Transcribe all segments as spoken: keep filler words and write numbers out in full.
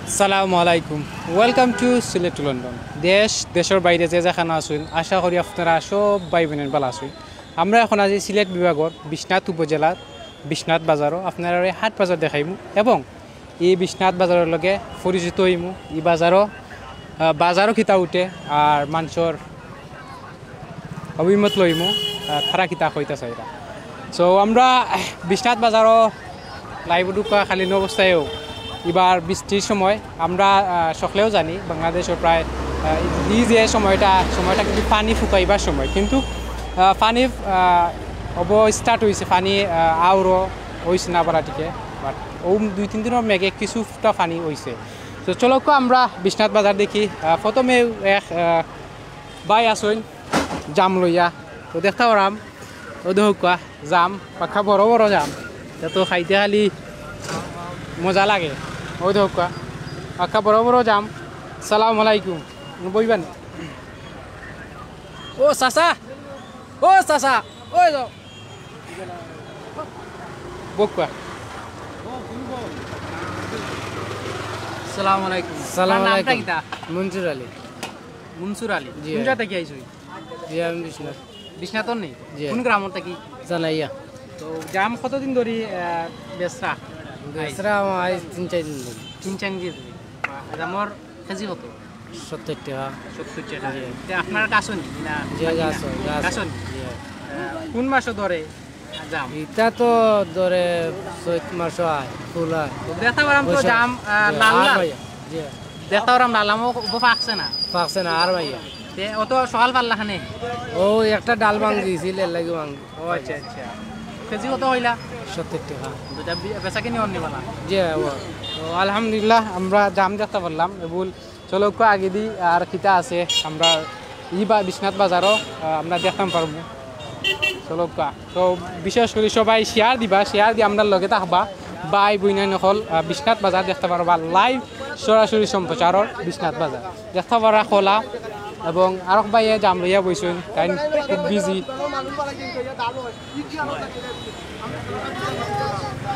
আসসালামু আলাইকুম। Welcome to Sylhet to London. দেশ, দেশর বাইরে যে যেখানো আছইন, আশা করি আপনারা সব ভাই বোনের ভালা আছইন। আমরা এখন আছি সিলেট বিভাগর বিশ্বনাথ উপজেলার বিশ্বনাথ বাজারো। আপনারারে হাট বাজার দেখাইমু এবং ই বিশ্বনাথ বাজারর লগে পরিচিত অইমু। ই বাজারো, আহ, বাজারো কিতা উঠে আর মানষর অভিমত লইমু, আহ, তারা কিতা কইতা চাইরা। So, আমরা, আহ, বিশ্বনাথ বাজারো live ঢুকা খালি অবস্থায়ও ইবার বৃষ্টির সময় আমরা, আহ, সকলেও জানি বাংলাদেশর প্রায়, আহ, ই যে সময়টা, সময়টা কিন্তু পানি ফুকাইবার সময়, কিন্তু, আহ, পানি, আহ, অব start অইছে, পানি, আহ, আউরো অইছে না বালা ঠিকে, but ও দুই তিন দিনর মেঘে কিছুটা পানি অইছে। তো চলউক্কা আমরা বিশ্বনাথ বাজার দেখি। আহ, প্রথমে এক, আহ, ভাই আছইন জাম লইয়া, তো দেখতা পাররাম, অউ দেখউক্কা জাম, পাক্কা বড় বড় জাম, ইতা তো খাইতে খালি মজা লাগে। অউ দেখউক্কা, পাক্কা বড় বড় জাম। সালাম আলাইকুম, বইবানি। ও চাচা, ও চাচা, ওই যাও। বউক্কা। সালাম আলাইকুম। সালাম আপনার নামটা আলাইকুম। কিতা? মনসুর আলী। মনসুর আলী। জি। কোন জাগা থাকি আইছইন? জি, আমি বিশ্বনাথ। বিশ্বনাথর নি? জি। কোন গ্রামর থাকি? জানাইয়া। তো জাম কতদিন ধরি, আহ, বেচরা? বেচরা আমার আইজ তিন চাইর দিন ধরি। তিন চাইর দিন ধরি। আহ, জামর কেজি কত? সত্তইর টেকা। সত্তইর টেকা। জি। তে আপনার গাছও নি না? জি, গাছও, গাছও। গাছও নি? জি। আহ, কোন মাসো ধরে? জাম। ইতা তো ধরে চৈত মাসো আয়, ফুল আয়। দেখতা পাররাম তো বুঝছো? জাম, আহ, জি, লাল আর লাল। ভাইয়া, জি। দেখতা পাররাম লাল জামও উবো পাকছে না। পাকছে না, আর ভাইয়া। তে অত সকাল পারলা খানে? ও একটা ডাল ভাঙছিল, এর লাগি ভাঙ- ও আচ্ছা, আচ্ছা। কেজি কত কইলা? সত্তইর টেকা। দুইটা বি-, বেচা কিনি অর নি বালা? জি, ও। তো আলহামদুলিল্লাহ, আমরা জাম দেখতা পারলাম, এবুল চলউক্কা আগেদি আর কিতা আছে, আমরা ই বা-, বিশ্বনাথ বাজারো, আহ, আমরা দেখতাম পারমু। চলউক্কা। তো বিশেষ করি সবাই share দিবা, share দি আমরার লগে থাকবা। ভাই বইনাইন অকল, আহ, বিশ্বনাথ বাজার দেখতা পারবা, live সরাসরি সম্প্রচারর বিশ্বনাথ বাজার দেখতা পারবা খোলা। এবং আরক ভাইয়ে জাম লইয়া বইছইন, তাইন খুব busy।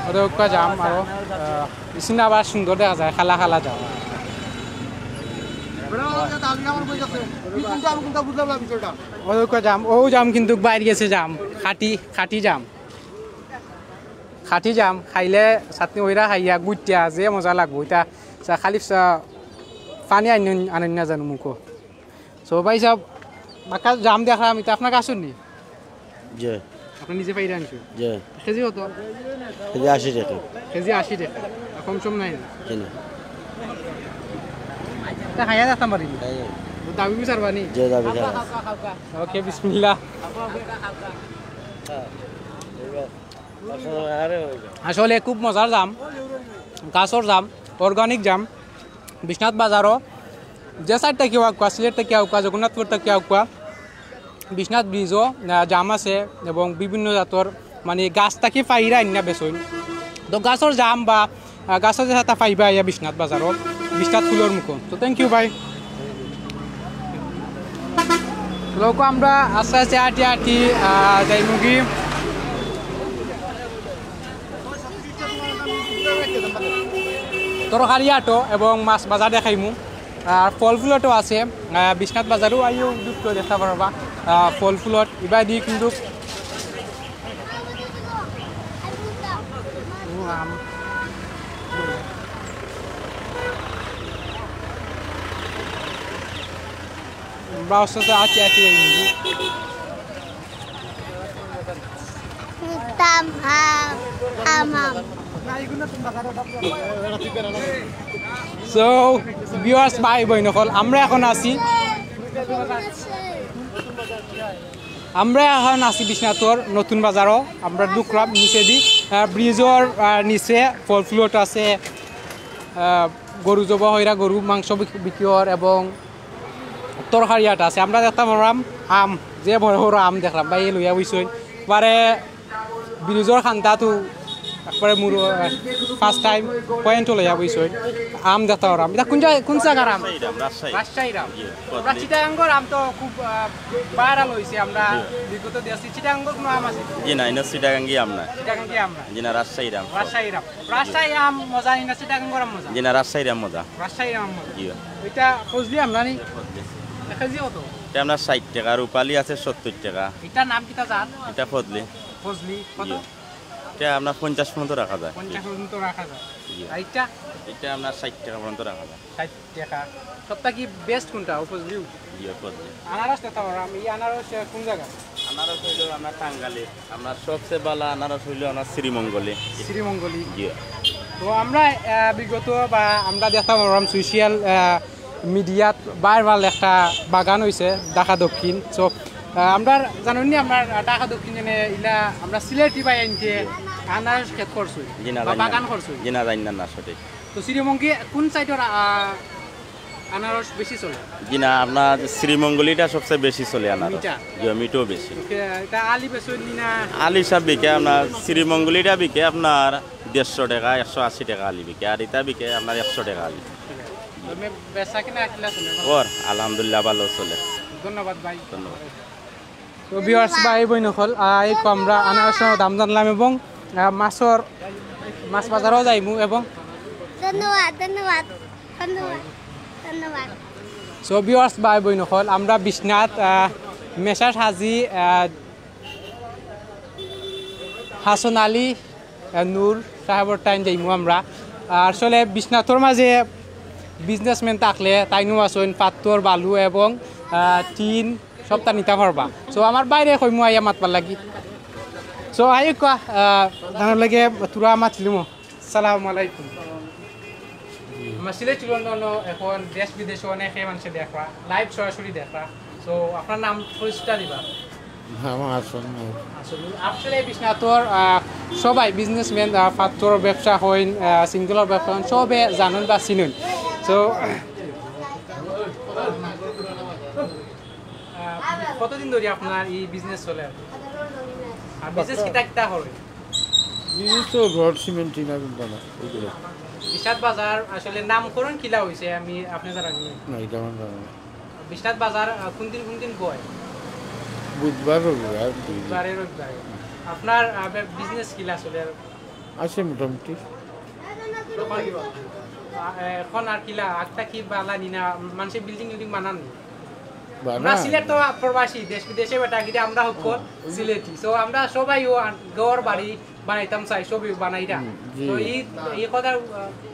অউ দেখউক্কা জাম আরো, আহ, ইসিন আবার সুন্দর দেখা যায়, খালা খালা জাম। অউ দেখউক্কা জাম, অউ জাম কিন্তু বাইর গেছে জাম, খাটি, খাটি জাম, খাটি জাম। খাইলে চাটনি কইরা খাইয়া গুটিয়া যে মজা লাগবো, ইতা চা-, খালি চা-, পানি আইন-, আনইন না জানো মুখো। So ভাই সাহেব, বাক্কা জাম দেখরাম, ইতা আপনার গাছর নি? জি। আপনি নিজে পাইরা আনছইন? জি। কেজি কত? কেজি আশি টেকা। কেজি আশি টেকা। আর কম সম নাই না? জি না। ইতা খাইয়া দেখতাম পারি নি? খাইয়া। দাবি বিচারবা নি? জি, দাবি বিচার। OK, বিসমিল্লাহ। আসলে খুব মজার জাম, গাছর জাম, organic জাম। বিশ্বনাথ বাজারো যে side থাকি আউক্কা, সিলেট থাকি আউক্কা, জগন্নাথপুর থাকি আউক্কা, বিশ্বনাথ bridge-ও, আহ, জাম আছে এবং বিভিন্ন জাতর মানে গাছ থাকি পাইরা আইন্না বেচইন। তো গাছর জাম বা, আহ, গাছর যে সাথে পাইবা ইয়া বিশ্বনাথ বাজারো, বিশ্বনাথ ফুলর মুখো। তো thank you ভাই। লোক আমরা আস্তে আস্তে আটি আটি, আহ, যাইমুগি তরকারি আটো এবং মাছ বাজার দেখাইমু। আর ফল ফুলটো আছে, আহ, বিশ্বনাথ বাজারও আইও, দুটো দেখতা পারবা। আহ, ফল ফুলট ইবাদি কিন্তু আমরা আস্তে আস্তে আছি, আছি এই মুহূর্তে। তাম হাম, হাম হাম। So, viewers, ভাই বইন অকল, আমরা এখন আছি, আমরা এখন আছি বিশ্বনাথর নতুন বাজারও। আমরা ঢুকলাম নিচেদি, আহ, bridge-র, আহ, নিচে ফল ফুলট আছে, আহ, গরু জবা হইরা, গরু মাংস বিক-, বিক্রি অর এবং তরকারি আটা আছে। আমরা দেখতাম পারলাম আম, যে বড় বড় আম দেখলাম, ভাই লইয়া বইছইন। বারে bridge-র খান্তাত একবারে মুরু, আহ, first time point লইয়া বইছইন। আম দেখতা পাররাম। ইটা কুন জাগা, কুন জাগার আম? রাজশাহীর আম, রাজশাহীর। রাজশাহীর আম। জি, আমরা চিটাগাঙ্গর আম তো খুব, আহ, viral অইছে। আমরা জি। বিগত দেখছি চিটাগাঙ্গর কুনু আম আছে? জি না, ইনো চিটাগাঙ্গি আম না। চিটাগাঙ্গি আম না। জি না, রাজশাহীর আম। রাজশাহীর আম। রাজশাহী আম মজা, নি না চিটাগাঙ্গর আম মজা? জি না, রাজশাহীর আম মজা। রাজশাহীর আম মজা। জি। ইটা ফজলি আম না নি? জি, ফজলি। এক কেজি কত? ইটা আপনার ষাইট টেকা, রূপালি আছে সত্তইর টেকা। ইটার নাম কিতা জাত? ইটা ফজলি। ফজলি কত? জি। ইটা আপনার পঞ্চাশ পর্যন্ত রাখা যায়। পঞ্চাশ পর্যন্ত রাখা যায়। জি। আর ইটা? ইটা আপনার ষাইট টেকা পর্যন্ত রাখা যায়। ষাইট টেকা। সব থাকি best কুনটা? ও ফজলি? জি, ও ফজলি। আনারস দেখতা পাররাম, ই আনারস, আহ, কুন জাগা? আনারস অইলো আপনার টাঙ্গাইলে। আপনার সবচেয়ে ভালা আনারস অইলো আপনার শ্রীমঙ্গলে। শ্রীমঙ্গলি। জি। তো আমরা, আহ, বিগত বা আমরা দেখতা পাররাম social, আহ, mediaত viral একটা বাগান অইছে ঢাকা দক্ষিণ। So, আহ, আমরা জানইন নি, আমরা ঢাকা দক্ষিণ যেনে ইলা আমরা সিলেটি ভাইয়াইন্তে আনারস খেত করছইন জি না, বা জানি না। বাগান করছইন। জি না, জানি না, না সঠিক। তো শ্রীমঙ্গলি কুন সাইডর, আহ, আনারস বেশি চলে? জি না, আপনার শ্রীমঙ্গলিটা সবচেয়ে বেশি চলে আনারস। মিঠা? জি, মিঠাও বেশি। ওকে, ইটা আলি বেশি নি না? আলি সব বিকে আপনার, শ্রীমঙ্গলিটা বিকে আপনার দেড়শো টেকা, একশো আশি টেকা আলি বিকে, আর ইটা বিকে আপনার একশো টেকা আলি। মানে বেচা কিনা কিলা চলে? ওর আলহামদুলিল্লাহ ভালো চলে। ধন্যবাদ ভাই। ধন্যবাদ। তো viewers ভাই বইন অকল, আহ, এই তো আমরা আনারসর দাম জানলাম এবং, আহ, মাছর, মাছ বাজারও যাইমু এবং ধন্যবাদ, ধন্যবাদ, ধন্যবাদ, ধন্যবাদ। So viewers ভাই বইন অকল, আমরা বিশ্বনাথ, আহ, মেসার্স হাজী, আহ, হাছন আলী, আহ, নূর সাহেবর টাইন যাইমু আমরা। আর আসলে বিশ্বনাথর মাঝে businessman থাকলে তাইনও আছইন, পাত্থর, বালু এবং, আহ, টিন সবতা নিতা পারবা। So আমার ভাইরে কইমু আইয়া মাতবার লাগি। So আইউক্কা, আহ, তান লগে থুড়া মাতলিমু। সালামু আলাইকুম। আমার সিলেটি লন্ডন অখন দেশ বিদেশো অনেকে মানষে দেখরা, live সরাসরি দেখরা। So আপনার নাম পরিচয়টা দিবা। নাম হাছন নূর। আসলে, আসলে বিশ্বনাথর, আহ, সবাই businessman, আহ, পাত্থরর ব্যবসা অইন, আহ, সিঙ্গেলর ব্যবসা অইন, সবে জানইন বা চিনইন। So, আহ, কতদিন ধরি আপনার ই business চলে? আর business কিতা কিতা করে? Business তো রড, সিমেন্ট, টিন আর বালা, এইগুলা। বিশ্বনাথ বাজার আসলে নামকরণ কিলা অইছে, আমি আপনে জানইন নি? না, ইটা আমার জানা নাই। বিশ্বনাথ বাজার, আহ, কুন দিন কুন দিন বয়? বুধবার, রবিবার, দুই দিন। বুধবারে, রবিবারে। আপনার, আহ, বে-, business কিলা চলে? আছে মোটামুটি। অখন, আহ, অখন আর কিলা, আগ থাকি বালা নি না, মানষে building উল্ডিং বানার নি? বানার। আমরা সিলেট তো প্রবাসী, দেশ বিদেশে বেটা, কিন্তু আমরা হকল সিলেটি। So আমরা সবাই ও আন-, ঘর বাড়ি বানাইতাম চাই, সবই বানাইরা। হুম, জি। তো ই, ই কথার, আহ,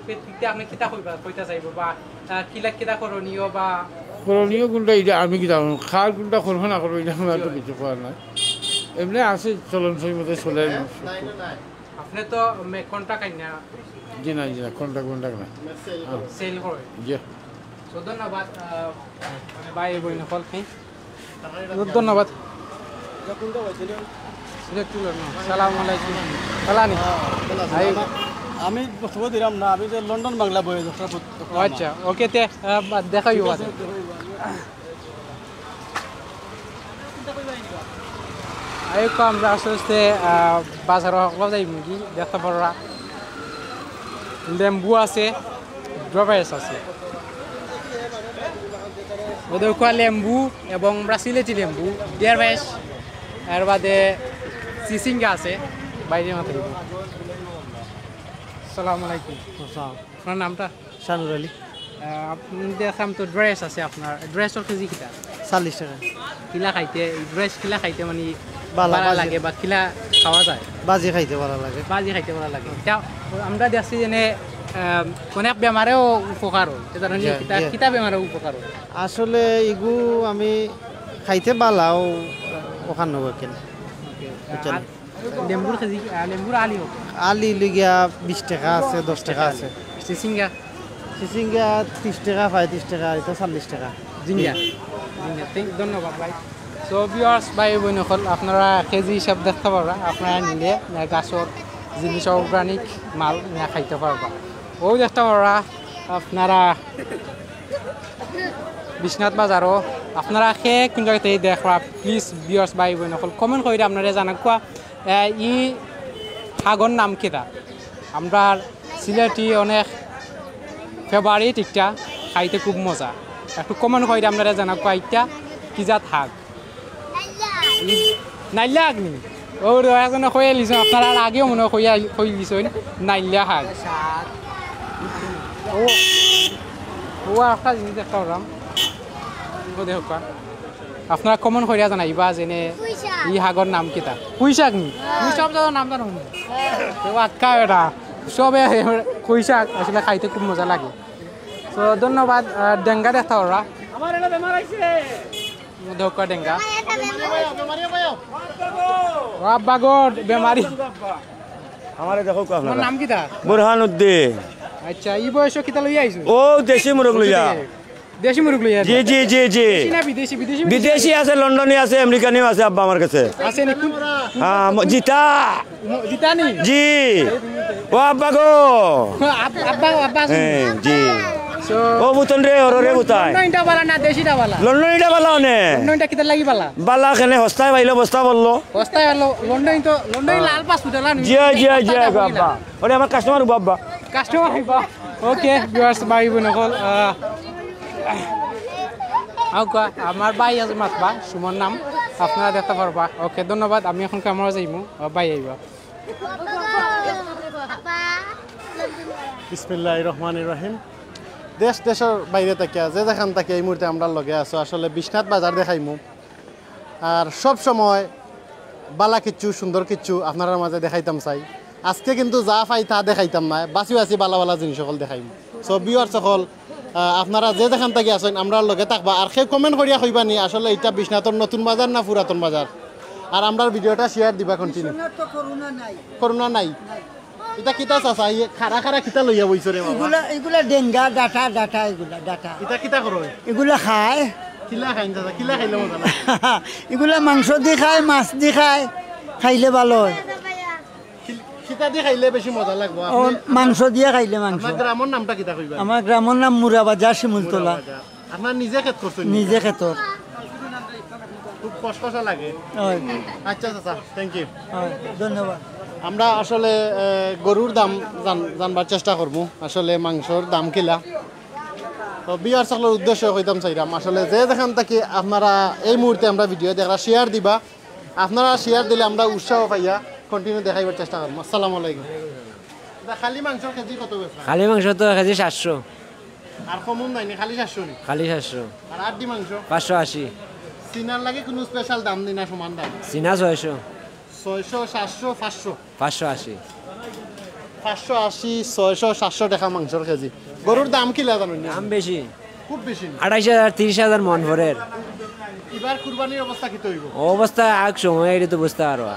প্রেক্ষিতে আপনে কিতা কইবা, কইতা চাইবো বা, আহ, কিলা কিতা করণীয় বা করণীয় কুনটা, ইটা আমি কিতা জানমু? কার কুনটা করবো না করবো, ইটা আমার তো কিছু করার নাই। এমনে আছে, চলন সই মতো চলে। আপনে তো মে-, contract আইন না? জি না, জি না, contract contract না। Sale করে? জি। So, ধন্যবাদ, আহ, ভাই বইন অকলকে। ধন্যবাদ। সিলেট টুলার না। সালাম আলাইকুম। সালানি। আই- আমি বক্তব্য দিলাম না, আমি যে লন্ডন বাংলা বই, ও আচ্ছা, ওকে, তে, আহ, বা-, দেখা অইবো বাদে। আইউক্কা আমরা আস্তে আস্তে, আহ, বাজারো হকলো যাইমুগি, দেখতা পাররা। লেম্বু আছে, ড্রপেস আছে। ওদের কোয়া লেম্বু এবং আমরা সিলেটি লেম্বু, ড্রপেস, এর বাদে চিচিঙ্গা আছে, বাইরে মাত্র। আসসালামু আলাইকুম। আসসালাম। আপনার নামটা? শানুর আলী। আহ, আপনি দেখলাম তো ড্রেস আছে আপনার, ড্রেসর কেজি কিতা? চল্লিশ টাকা। কিলা খাইতে, ড্রেস কিলা খাইতে মানে বালা, ভালা বাজি। লাগে বা কিলা খাওয়া যায়? বাজি খাইতে ভালা লাগে। বাজি খাইতে ভালা লাগে। তা আমরা দেখছি যে নে, আহ, অনেক বেমারেও উপকার হয়। এটা জানেন জি, কিতা, জি। কিতা বেমারে উপকার হয়? আসলে ইগু আমি খাইতে ভালাও ওখান নেবো কেন? ওকে। বুঝছেন? আর লেম্বুর কেজি, আহ, লেম্বুর আলি হোক। আলি লিগিয়া বিশ টাকা আছে, দশ টাকা আছে। চিচিঙ্গা? চিচিঙ্গা ত্রিশ টাকা, পঁয়ত্রিশ টাকা, এটা চল্লিশ টাকা। জিঙ্গা? জি। জিঙ্গা, thank-, ধন্যবাদ ভাই। So, viewers, ভাই বইন অকল, আপনারা কেজি হিসাব দেখতা পাররা, আপনারা নিলে, আহ, গাছর জিনিস, organic মাল, আহ, খাইতা পারবা। ও দেখতা পাররা, আপনারা বিশ্বনাথ বাজারো, আপনারা কে কোন জাগা থাকি দেখরা, please, viewers, ভাই বইন অকল, comment করিয়া আপনারা জানাউক্কা। আহ, ই হাগর নাম কিতা? আমরার সিলেটি অনেক ফেভারিট, ইটা খাইতে খুব মজা। একটু কমেন্ট কইরা আপনারা জানাউক্কা ইটা কি জাত হাগ। নাইলা হাগ নি? ও রে, একজনে কইয়া লিছইন, আপনারা আগেও মনে হয় কইয়া, কই লিছইন, নাইলা হাগ। ও, ও একটা জিনিস দেখতে পারলাম। ও দেখউক্কা। আপনারা কমেন্ট করিয়া জানাইবা যেনে পুঁইশাক। ই হাগর নাম কিতা? পুঁইশাক নি? হ্যাঁ। পুঁইশাক তো নাম জানো নি? হ্যাঁ। তো আক্কা এটা। সবে পুঁইশাক আসলে খাইতে খুব মজা লাগে। তো ধন্যবাদ, আহ, ডেঙ্গা দেখতে পাররা। আমার এটা বেমার আইছে। দেখউক্কা ডেঙ্গা। ও আব্বা গো, বেমারি। আমারে দেখউক্কা আপনারা। তোমার নাম কিতা? বুরহান উদ্দিন। আচ্ছা, ই বয়সো কিতা লইয়া আইছো? ও দেশি মুরগ লইয়া। দেশি মুরগ লইয়া? জি, জি, জি, জি। দেশি না বিদেশি? বিদেশি, বিদেশি। বিদেশি আছে, লন্ডনি আছে, আমেরিকানিও আছে আব্বা আমার কাছে। আছে নি? কোন? হ্যাঁ, ম-, জিতা। ম-, জিতা নি? জি। ও আব্বা গো। আব-, আব্বা, আব্বা আছে নি? হ্যাঁ, জি। So, ও বুতন রে, ওর রে বুতায়। লন্ডনিটা বালা না দেশিটা বালা? লন্ডনিটা বালা অনে। লন্ডনিটা কিতার লাগি বালা? বালা কেনে হস্তায় পাইলো বস্তা বললো। হস্তায় পাইলো, লন্ডনি তো, লন্ডনি হ্যাঁ। লাল পাঁচ ফুট এলা নি? জি, জি, জি, হস্তায় আব্বা। পাইলা। ওরে আমার কাস্টমার বাবা। কাস্টমার আইবা। ওকে, ভিউয়ার্স, ভাই বোন সকল, আহ, আউক্কা, আমার ভাই আছে মাতবা, সুমন নাম, আপনারা দেখতে পারবা। ওকে, ধন্যবাদ, আমি এখন ক্যামেরা যাইমু, আমার ভাই আইবা। বিসমিল্লাহির রহমানির রহিম। দেশ দেশর বাইরে থাকিয়া, যে যেখান থাকি এই মুহূর্তে আমরার লগে আছো, আসলে বিশ্বনাথ বাজার দেখাইমু। আর সব সময় বালা কিচ্ছু, সুন্দর কিচ্ছু আপনারার মাঝে দেখাইতাম চাই। আজকে কিন্তু যা পাই তা দেখাইতাম না, বাছি বাছি বালা বালা জিনিস সকল দেখাইমু। So, ভিউয়ার্স সকল, আহ, আপনারা যে যেখান থাকি আছইন, আমরার লগে থাকবা। আর কেউ কমেন্ট করিয়া কইবা নি, আসলে ইটা বিশ্বনাথর নতুন বাজার না পুরাতন বাজার। আর আমরার ভিডিওটা শেয়ার দিবা কন্টিনিউ। বিশ্বনাথ তো করোনা নাই। করোনা নাই? নাই। ইটা কিতা চাচা? ইয়ে খাড়া খাড়া কিতা লইয়া বইছো রে বাবা? ইগুলা, ইগুলা ডেঙ্গা, ডাটা, ডাটা, ইগুলা, ডাটা। ইটা কিতা করো? ইগুলা খায়। কিলা খাইন চাচা? কিলা খাইলে মজা লাগে? ইগুলা মাংস দি খায়, মাছ দি খায়, খাইলে ভালা অয়। কি-, কিতা দি খাইলে বেশি মজা লাগবো? ও, আপনি মাংস দিয়া খাইলে মাংস। আপনার গ্রামর নামটা কিতা কইবা? আমার গ্রামর নাম মুরাবাজার, শিমুলতলা। মুরাবাজার। আপনার নিজে খেত করছেন? নিজে খেতর। খুব কষকষা লাগে। অয়। আচ্ছা চাচা, thank you। অয়, ধন্যবাদ। আমরা আসলে, এ, গরুর দাম জান-, জানবার চেষ্টা করমু, আসলে মাংসর দাম কিলা। তো ভিউয়ার্স সকলর উদ্দেশ্যে কইতাম চাইরাম, আসলে যে যেখান থাকি আপনারা এই মুহূর্তে আমরা ভিডিও দেখরা, শেয়ার দিবা। আপনারা শেয়ার দিলে আমরা উৎসাহ পাইয়া কন্টিনিউ দেখাইবার চেষ্টা করমু। আসসালামু আলাইকুম। ইটা খালি মাংসর কেজি কত বেচরা? খালি মাংস তো কেজি সাতশো। আর কমও নাই নি, খালি সাতশো নি? খালি সাতশো। আর আড্ডি মাংস? পাঁচশো আশি। সিনার লাগি কুনু স্পেশাল দাম নি না সমান দাম? সিনা ছয়শো। ছয়শো, সাতশো, পাঁচশো? পাঁচশো আশি। পাঁচশো আশি, ছয়শো, সাতশো টেকা মাংসর কেজি। গরুর দাম কিলা জানইন নি? দাম বেশি। খুব বেশি নি? আড়াইশ হাজার, তিরিশ হাজার মন পড়ের। ইবার কুরবানির অবস্থা কিতা অইবো? অবস্থা আগ সময় আইলে তো বুঝতা পারবা।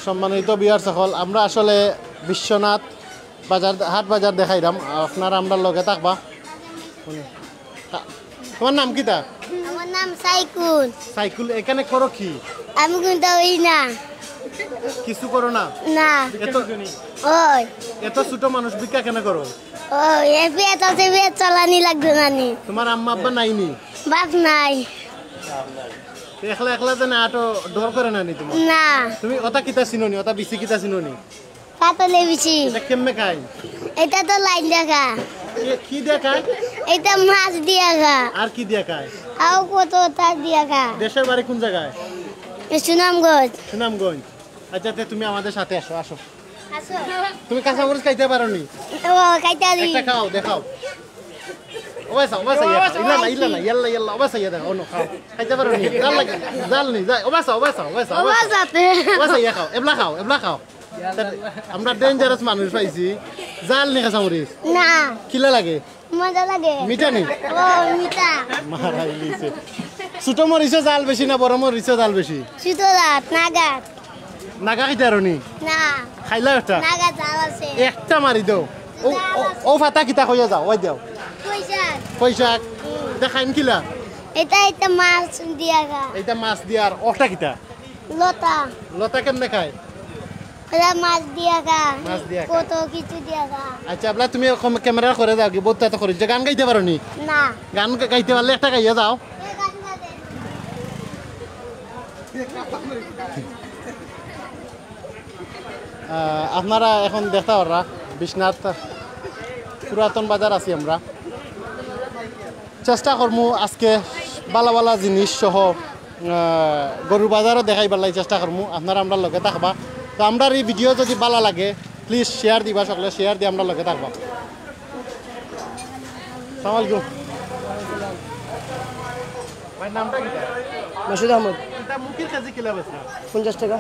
সম্মানিত ভিউয়ার্স সকল, আমরা আসলে বিশ্বনাথ বাজার, হাট বাজার দেখাইরাম, আপনারা আমরার লগে থাকবা। তোমার নাম কিতা? আমার নাম সাইকুল। সাইকুল, এখানে করো কি? আমি কুন্তা অই না। কিছু করো না? না। এত, অয়। এত ছোট মানুষ ভিক্ষা কেনে করো? অয়, এ পেট আছে, পেট চালানি লাগতো না নি। তোমার আম্মা আব্বা নাই নি? বাপ নাই। একলা একলা যেনে আটো, ডর করে না নি তোমার? না। তুমি অতা কিতা চিনো নি? অতা বিচি কিতা চিনো নি? পাতলে বিচি। ইটা কেমনে খায়? ইটা তো লাইন দিয়া খা। কি, কি দিয়া খায়? ইটা মাছ দিয়া খা। আর কি দিয়া খায়? আও কত তা দিয়া খা। দেশের বাড়ি কোন জায়গায়? এ সুনামগঞ্জ। সুনামগঞ্জ। আচ্ছা, তে তুমি আমাদের সাথে আসো, আসো। আসো। তুমি কাঁচামরিচ খাইতা পারো নি? ও, খাইতা পারি। একটা খাও, দেখাও। ওবায় চাও, ওবায় চাও, ইয়া খাও। ইলা না, ইলা না, ইয়াল্লা, ইয়াল্লা, ওবায় চাও, ইয়া দেখাও, অনো খাও। খাইতা পারো নি? জাল লাগে, জাল নি, জাল, ওবায় চাও, ওবায় চাও, ওবায় চাও, ওবায় চাও। ওবায় চাতে। ওবায় চাও, ইয়া খাও, এবলা খাও, এবলা খাও। আমরা dangerous মানুষ পাইছি। জাল নি কাঁচামরিচ? না। কিলা লাগে? মজা লাগে। মিঠা নি? ও, মিঠা। মারাই দিছে। ছোট মরিচও জাল বেশি না বড় মরিচও জাল বেশি? ছোট জাত, নাগাত। নাগা খাইতা পারো নি? না। খাইলা একটা? নাগা জাল আছে। একটা মারি দেও। ও, ও, ও ফাতা কিতা কইয়া যাও, ওই দেও। কই শাক। কই শাক? হুম। ইটা খাইন কিলা? ইটা, ইটা মাছ দিয়া খা। ইটা মাছ দিয়া, আর ওটা কিতা? লতা। লতা কেমনে খায়? ইটা মাছ দিয়া খা। মাছ দিয়া খা। কত কিছু দিয়া খা। আচ্ছা, এবলা তুমি এরকম ক্যামেরা করে যাও কি? বহুত তো করে। যে গান গাইতা পারো নি? না। গান গা-, গাইতা পারলে একটা গাইয়া যাও। আহ, আপনারা এখন দেখতা পাররা বিশ্বনাথ পুরাতন বাজার আছি আমরা। চেষ্টা করমু আজকে বালা বালা জিনিস সহ, আহ, গরুর বাজারও দেখাইবার লাগি চেষ্টা করমু। আপনারা আমরার লগে থাকবা। তো আমরার এই ভিডিও যদি বালা লাগে, প্লিজ শেয়ার দিবা, সকলে শেয়ার দিয়া আমরার লগে থাকবা। সালাম আলাইকুম। ভাই, নামটা কিতা? মাসুদ আহমদ। ইটা মুখির কেজি কিলা বেচরা? পঞ্চাশ টেকা।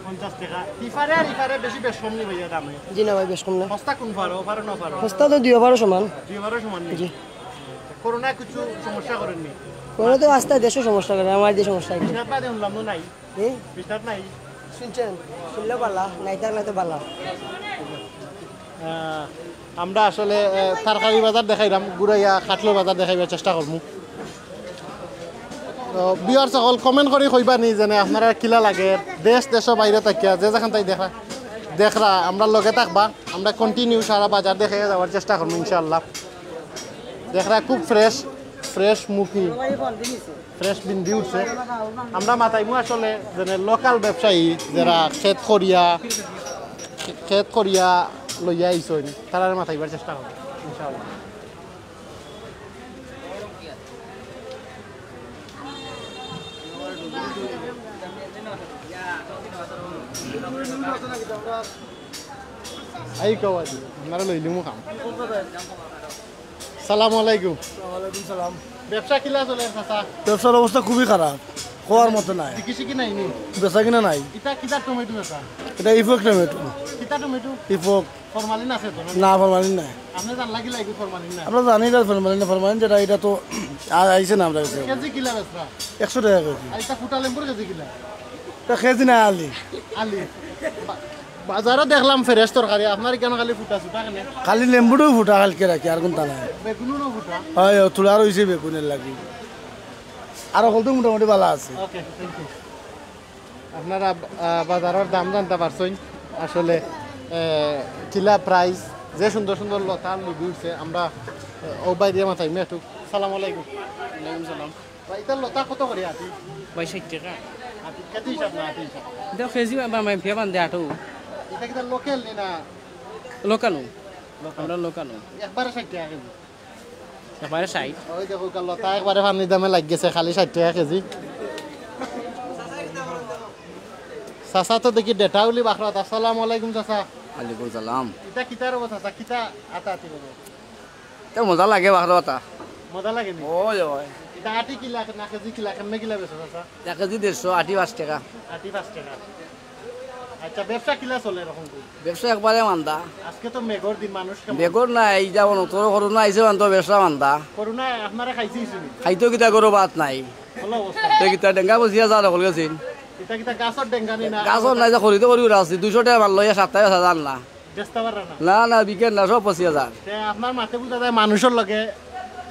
পঞ্চাশ টেকা। ইফারে আর ইফারে বেশি বেশ কম নি ভাইয়া দামে? জি না ভাই, বেশ কম না। সস্তা কুন ফারো, অ ফারো না ফারো? সস্তা তো দুই ফারো সমান। দুই ফারো সমান নি? জি। করোনায় কিছু সমস্যা করেনি? করোনা তো আস্তা দেশো সমস্যা করে, আমার যে সমস্যা হয়েছে। বিশ্বনাথ বাদে শুনলাম তো নাই। হুম? বিশ্বনাথ নাই। শুনছেন? শুনলে বালা, নাই থাকলে তো বালা। আহ, আমরা আসলে, আহ, তরকারি বাজার দেখাইলাম, ঘুরাইয়া কাঠলর বাজার দেখাইবার চেষ্টা করমু। তো ভিউয়ার্স সকল কমেন্ট করি কইবা নি যেন আপনারা কিলা লাগে, দেশ দেশর বাইরে থাকিয়া যে যেখান থাকি দেখরা, দেখরা আমরার লগে থাকবা, আমরা কন্টিনিউ সারা বাজার দেখে যাওয়ার চেষ্টা করমু ইনশাআল্লাহ। দেখরা খুব ফ্রেশ, ফ্রেশ মুখি, ফ্রেশ বিন্দি উঠছে। আমরা মাতাইমু আসলে যেন লোকাল ব্যবসায়ী যারা খেত করিয়া, খেত করিয়া লইয়া আইছইন, তারারে মাতাইবার চেষ্টা করমু ইনশাআল্লাহ। আই কওয়া দি, আপনারা লইলিমু কাম। সালামু আলাইকুম। ওয়ালাইকুম সালাম। ব্যবসা কিলা চলে, চাচা? ব্যবসার অবস্থা খুবই খারাপ, কওয়ার মতো নাই। বিকি সিকি নাই নি? বেচা কিনা নাই। ইটা কিতা টমেটো এটা? এটা ইফক টমেটো। কিতা টমেটো? ইফক। ফরমালিন আছে তো না? না, ফরমালিন নাই। আপনি জানলা কিলা এগু ফরমালিন না? আমরা জানি না ফরমালিন না, ফরমালিন যেটা, এটা তো আ-, আইছে না আমরা কাছে। কেজি কিলা বেচরা? একশো টাকা কেজি। আর ইটা ফুটা লেম্বুর কেজি কিলা? এটা কেজি না, আলি। আলি। বা-, বাজারো দেখলাম ফ্রেশ তরকারি, আপনার কেন খালি ফুটা ছুটা কেনে? খালি লেম্বুটাউ ফুটা কালকে রাখি, আর কোনটা নাই। বেগুনও ফুটা? হয়, হয়, তোলা রইছে বেগুনের লাগি। আর হকলতো মোটামুটি বালা আছে। ওকে, থ্যাংক ইউ। আপনারা, আহ, বাজারর দাম জানতা পারছইন। আসলে, আহ, কিলা প্রাইস, যে সুন্দর সুন্দর লতা লুবি উঠছে, আমরা, আহ, ও বাইরে মাথায় মেটু। সালাম আলাইকুম। ওয়ালাইকুম সালাম। ভাই, ইতার লতা কত করি আটি? ভাই, ষাইট টেকা। আটি কেজি হিসাব না, আটি হিসাব? ইতা কেজি বা, বা, ফিয়া বান্ধে আটো। ইতা কিতা লোকাল নি না? লোকানো। লোকাল। আমরা লোকানো। একবারে ষাইট টেকা কেজি? একবারে ষাইট। ওই দেখো, কাল লতা একবারে পানির দামে লাগি গেছে, খালি ষাইট টেকা কেজি। চাচা তো দেখি ডেটা উলি বাখরাত। আসসালামু আলাইকুম চাচা। ওয়ালাইকুম সালাম। ইতা কিতার অবস্থা চাচা? কিতা আতা আতি করো? তে মজা লাগে বাখরাত। মজা লাগে নি? ওই, ওই। ইতা আটি কিলা না কেজি কিলা, কেমনে কিলা বেচো চাচা? এক কেজি দেড়শো, আটি পাঁচ টেকা। আটি পাঁচ টেকা। আচ্ছা, ব্যবসা কিলা চলে এরকম করি? ব্যবসা একবারে মান্দা। আজকে তো মেঘর দিন, মানুষ কেমন? মেঘর নাই, এই যেমন তোর করোনা আইছে, মানে তো ব্যবসা মান্দা। করোনায় আপনারা খাইছে শুনি? খাইতেও কিতা করো, ভাত নাই। ভালো অবস্থা। তে কিতা ডেঙ্গা বসিয়া যা দখল গেছিন। ইতা কিতা গাছর ডেঙ্গা নি না? গাছর নাই, যে করি তো করি উড়া আছে, দুইশো টাকা মাল লইয়া সাতটায় বেচা যার না। বেচতে পাররা না? না, না, বিকেল না, সব পচিয়া যার। তে আপনার মাতে বুঝা যায় মানুষর লগে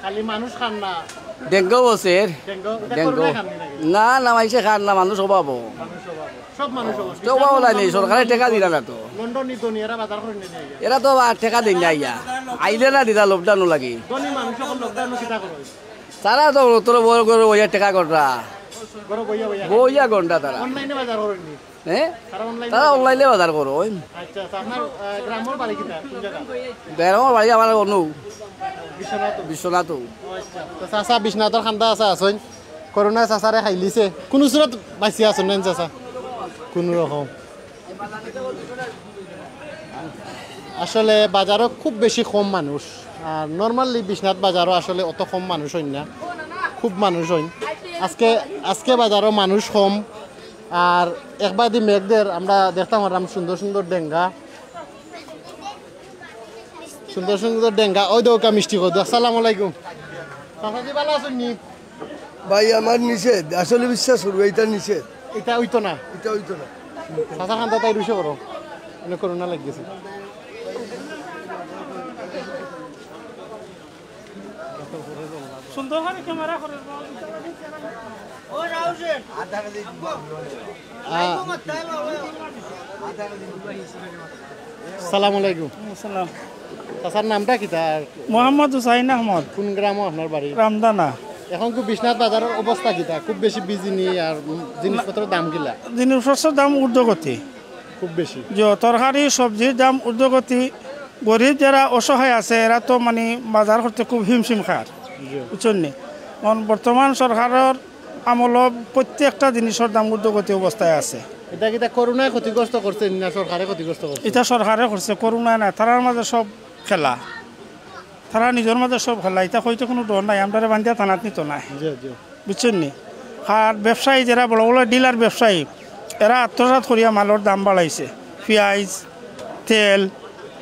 খালি মানুষ খান না। ডেঙ্গু বসের। ডেঙ্গু, ইটা ডেঙ্গু। করোনায় খান নি নাকি? না, না, মাইনষে খার না, মানুষ অভাব। মানুষ অভাব। সব মানুষ অভাব। সব অভাব নাই, সরকারে টেকা দিরা না তো। লন্ডনি ধনী, এরা বাজার করে নিয়ে যায়। এরা তো আর টেকা দেন না ইয়া। আইলে না দিতা lockdown লাগি। ধনী মানুষ অকল lockdown কিতা করে? তারা তো তোর বড় করে ওই টেকা কররা। ঘরে বইয়া বইয়া। বইয়া গন্ডা তারা। অনলাইনে বাজার করেন নি? হ্যাঁ? তারা অনলাইনে তারা বাজার অনলাইনে বাজার করো, ওই। আচ্ছা, আচ্ছা, আপনার, আহ, গ্রামের বাড়ি কিতা? কোন জায়গা? গ্রামের বাড়ি আমার অনু। বিশ্বনাথ। বিশ্বনাথ। ও আচ্ছা। তো চাচা বিশ্বনাথর খান্দা আছে, আছইন। করোনায় চাচারে খাইলিছে। কোন সুরত বাঁচিয়া আছইন না চাচা? কোন রকম। আসলে বাজারো খুব বেশি কম মানুষ। আর normally বিশ্বনাথ বাজারো আসলে অত কম মানুষ অইন না, খুব মানুষ অইন। আজকে, আজকে বাজারো মানুষ কম। আর একবাদি মেঘ দের, আমরা দেখতাম পারলাম সুন্দর সুন্দর ডেঙ্গা, সুন্দর সুন্দর ডেঙ্গা। ওই দেখো মিষ্টি কদু। আসসালামু আলাইকুম। চাচাজি, ভালা আছইন নি? ভাই, আমার নিষেধ, আসলে বিশ্বাস করবো, এটা নিষেধ। এটা অইতো না। এটা অইতো না। চাচার খান্দা তাই রুশে করো, মানে করোনা লাগিছে। সুন্দর করে ক্যামেরা করে। আহ, সালাম আলাইকুম। আসসালাম। চাচার নামটা কিতা? মোহাম্মদ হুসাইন আহমদ। কোন গ্রামো আপনার বাড়ি? রামদানা। এখন খুব বিশ্বনাথ বাজারর অবস্থা কিতা? খুব বেশি বিজি নি? আর উম, জিনিসপত্রর দাম কিলা? জিনিসপত্রর দাম ঊর্ধ্বগতি। খুব বেশি। যে তরকারি, সবজির দাম ঊর্ধ্বগতি। গরিব যারা অসহায় আছে, এরা তো মানে বাজার করতে খুব হিমশিম খার, জি। বুঝছইন নি? কারণ বর্তমান সরকারর আমলো প্রত্যেকটা জিনিসর দাম ঊর্ধ্বগতি অবস্থায় আছে। এটা কিতা করোনায় ক্ষতিগ্রস্ত করছে না সরকারে ক্ষতিগ্রস্ত করছে? এটা সরকারে করছে, করোনায় না, তারার মাঝে সব খেলা। তারা নিজর মাঝে সব খেলা, ইতা কইতে কুনু ডর নাই, আমরারে বান্ধিয়া থানাত নিতো নায়। জি, জি। বুঝছইন নি? আর ব্যবসায়ী যারা বড় বড় ডিলার ব্যবসায়ী, এরা আত্মসাৎ করিয়া মালর দাম বাড়াইছে, পিয়াইজ, তেল,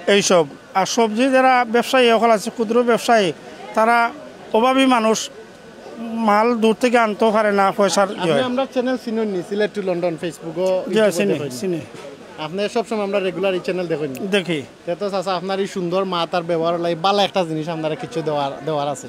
এইসব। আর সবজি যারা ব্যবসায়ী অকল আছে, ক্ষুদ্র ব্যবসায়ী, তারা অভাবী মানুষ, মাল দূর থাকি আনতেও পারে না, পয়সার ইয়ে আপনি হয়। আমরা চ্যানেল চিনইন নি, সিলেট টু লন্ডন Facebook-ও, জি, YouTube-ও চিনি, দেখইন নি? চিনি। আপনি সবসময় আমরা রেগুলার এই চ্যানেল দেখইন নি? দেখি। তে তো চাচা, আপনার এই সুন্দর মাত আর ব্যবহারর লাগি ভালা একটা জিনিস আপনারে কিছু দেওয়ার, দেওয়ার আছে।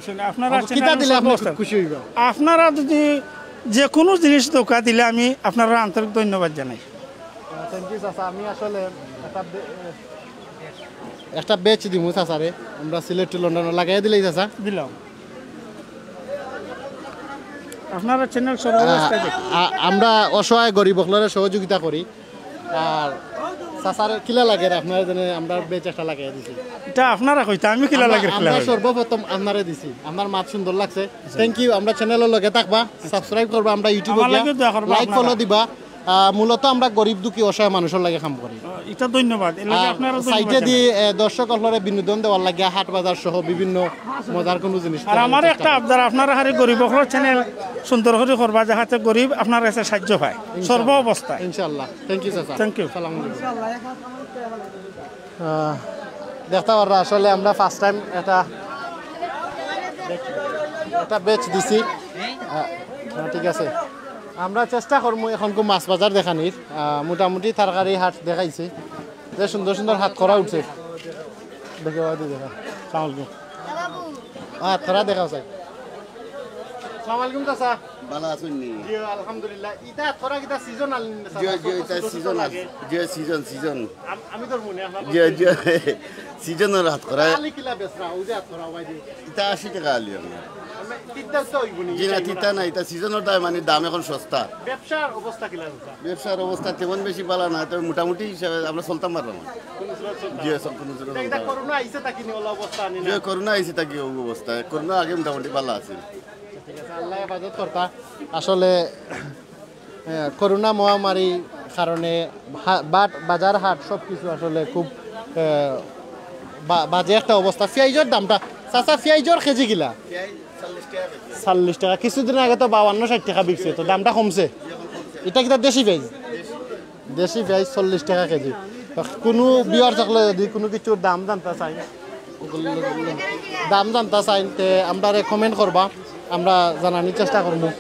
শুনে, আপনার কিতা দিলে আপনি খুব খুশি হইবা? আপনারা যদি যে কোনো জিনিস দরকার দিলে আমি আপনারারে আন্তরিক ধন্যবাদ জানাই। আহ, thank you চাচা। আমি আসলে একটা বে-, একটা বেচ দিমু চাচারে, আমরা সিলেট টু লন্ডন লাগাই দিলাই চাচা। দিলাম। আপনারা চ্যানেল সর্বদা আহ, দেখি। আ-, আমরা অসহায় গরিব অকলরে সহযোগিতা করি। আর চাচার কিলা লাগের আপনারা যেন আমরা বেচ একটা লাগাই দিছি। এটা আপনারা কইতা, আমি কিলা আমরা, লাগের কিলা আমরা লাগের? সর্বপ্রথম আপনারে দিছি, আপনার মাত সুন্দর লাগছে। Thank you। আমরা চ্যানেলর লগে থাকবা, সাবস্ক্রাইব করবা, আমরা ইউটিউবে আমার গিয়া লাগেও দোয়া করবা লাইক আপনারা। ফলো দিবা। আহ, মূলত আমরা গরিব দুঃখী অসহায় মানুষর লাগি কাম করি। এটা ধন্যবাদ, এর লাগি আর আপনারা ধন্যবাদ সাইডে জানাই। দিয়ে, আহ, দর্শক অকলরে বিনোদন দেওয়ার লাগি হাট বাজার সহ বিভিন্ন মজার কোনো জিনিস আর দেখানোর আমার চেষ্টা একটা করি। আবদার, আপনারা খালি গরিব অকলর চ্যানেল সুন্দর করি করবা, যাহাতে গরিব আপনার কাছে সাহায্য পায় ইনশাআল্লাহ। সর্ব অবস্থায়। ইনশাআল্লাহ। Thank you চাচা। Thank you। আসসালামু আলাইকুম। আহ, দেখতা পাররা আসলে আমরা ফার্স্ট টাইম এটা, এটা বেচ দিছি। আহ, হ্যাঁ, ঠিক আছে। আমরা চেষ্টা করমু এখন খুব মাছ বাজার দেখানির। আহ, মোটামুটি তরকারি হাট দেখাইছি। যে সুন্দর সুন্দর হাতকরা উঠছে। দেখে বাদে দেখা। সালাম আলাইকুম। আহ, হাতকরা দেখাও চাই। সালাম আলাইকুম চাচা। ভালা আছইন নি? জি, আলহামদুলিল্লাহ। ইতা হাতকরা কিতা সিজনাল নি চাচা? জি, জি, ইতা সিজন আছে। জি, সিজন, সিজন। আম-, আমি তো মনে হয় জি, জি। সিজনর হাতকরা। আলি কিলা বেচরা, ওই যে হাতকরা, ওই যে। ইতা আশি টেকা আলি আপনার। মানে, তিতা তো হইব নি, জি না, ইতা তিতা না, ইতা সিজনর দাম, মানে, দাম এখন সস্তা। ব্যবসার অবস্থা কিলা চাচা? ব্যবসার অবস্থা তেমন বেশি ভালা না, তবে মোটামুটি হিসাবে আমরা চলতাম পারলাম। কোনো সুরত চলতাম? জি, সব কোনো সুরত ইতা, ইতা চলতাম। করোনা আইছে তাকি নি ওলা অবস্থা নি না? জি, করোনা আইছে তাকি ওই অবস্থা। করোনা আগে মোটামুটি ভালা আছে। ঠিক আছে, আল্লাহ হেফাজত করতা। আসলে, আহ, করোনা মহামারীর কারণে হা-, বাট, বাজার হাট সব কিছু আসলে খুব, আহ, বা-, বাজে একটা অবস্থা। পিয়াইজর দামটা, চাচা, পিয়াইজর কেজি কিলা? চল্লিশ টেকা। কিছুদিন আগে তো বাউান্ন ষাইট টেকা বিকছে, তো দামটা কমছে। ইটা কিতা দেশি পিয়াইজ? দেশি পিয়াইজ চল্লিশ টেকা কেজি। তো কুনু ভিউয়ার থাকলে যদি কুনু কিছুর দাম জানতা চাইন, দাম জানতা চাইন, তে আমরারে কমেন্ট করবা, আমরা জানানির চেষ্টা করমু।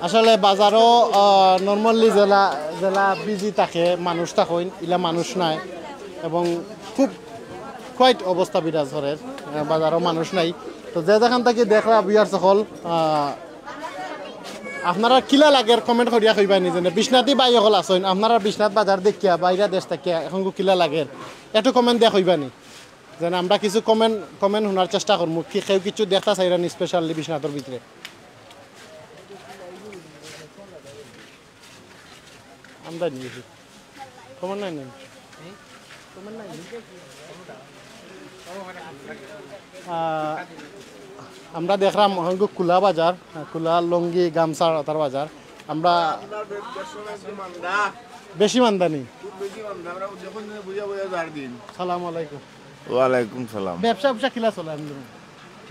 আসলে বাজারও, আহ, normally যেলা, যেলা busy থাকে, মানুষ থাকইন, ইলা মানুষ নাই এবং খুব quite অবস্থা বিরাজ করের, আহ, বাজারও মানুষ নাই। তো যে যেখান থাকি দেখরা ভিউয়ার সকল, আহ, আপনারার কিলা লাগের কমেন্ট করিয়া কইবা নি, যেনে বিশ্বনাথী ভাই অকল আছইন, আপনারার বিশ্বনাথ বাজার দেখিয়া, বাইরা দেশ থাকিয়া এখন কিলা লাগের, একটু কমেন্ট দিয়া কইবা নি। যেনে আমরা কিছু কমেন্ট, কমেন্ট হুনার চেষ্টা করমু, কি কেউ কিছু দেখতা চাইরা নি specially বিশ্বনাথর ভিতরে। আমদানি বেশি। কমান নাই নি? আহ, আমরা দেখরাম অনেক খোলা বাজার, খোলা লুঙ্গি, গামছা, অতার বাজার। আমরা আপনার বে-, ব্যবসা বাণিজ্য মান্দা। বেশি মান্দা নি? খুব বেশি মান্দা। আমরা যখন বুঝা বুঝা যার দিন। সালাম আলাইকুম। ওয়ালাইকুম সালাম। ব্যবসা, ব্যবসা কিলা চলে আপনার?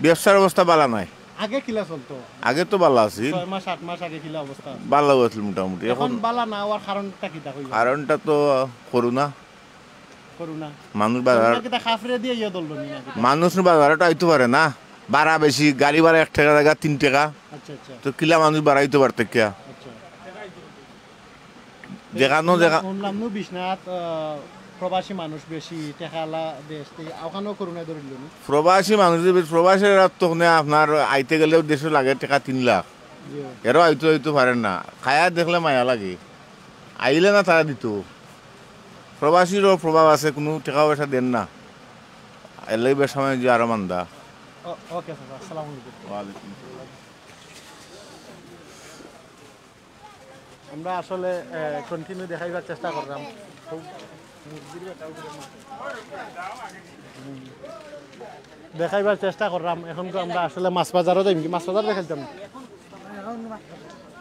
ব্যবসার অবস্থা ভালা নাই। আগে কিলা চলতো? আগে তো ভালা আছিল। ছয় মাস, আট মাস আগে কিলা অবস্থা আছিল? ভালা আছিল মোটামুটি। এখন এখন ভালা না হওয়ার কারণটা কিতা কইবা? কারণটা তো করোনা। করোনা। মানুষ বাজার করোনা কিতা কাফরে দিয়ে ইয়ে দললো নি না কিতা? মানুষ বাজারও আইতো পারে না, ভাড়া বেশি, গাড়ি ভাড়া এক টেকা জাগা তিন টেকা। আচ্ছা, আচ্ছা। তো কিলা মানুষ বাড়াইতো পারতে কিয়া? আচ্ছা। যেখানো যেখা- শুনলাম নু বিশ্বনাথ, আহ, প্রবাসী মানুষ বেশি, টেকালা দেশ, তে ওখানেও করোনায় ধরিল নি? প্রবাসী মানুষ যে বেশ, প্রবাসীরা তো ওখানে আপনার আইতে গেলেও দেশে লাগে টেকা তিন লাখ। জি। এরাও আইতো আইতো পারেন না, খায়া দেখলে মায়া লাগে, আইলে না তারা দিত। প্রবাসীরও প্রভাব আছে, কোনো টেকা পয়সা দেন না। এর লাগি বেশ সময় যে আরো মান্দা। ও-, ওকে স্যার, আসসালামু আলাইকুম। ওয়ালাইকুম আসসালাম। আমরা আসলে, আহ, continue দেখাইবার চেষ্টা করলাম। দেখাইবার চেষ্টা করলাম। এখন তো আমরা আসলে মাছ বাজারও যাইমু কি? মাছ বাজার দেখাইতাম।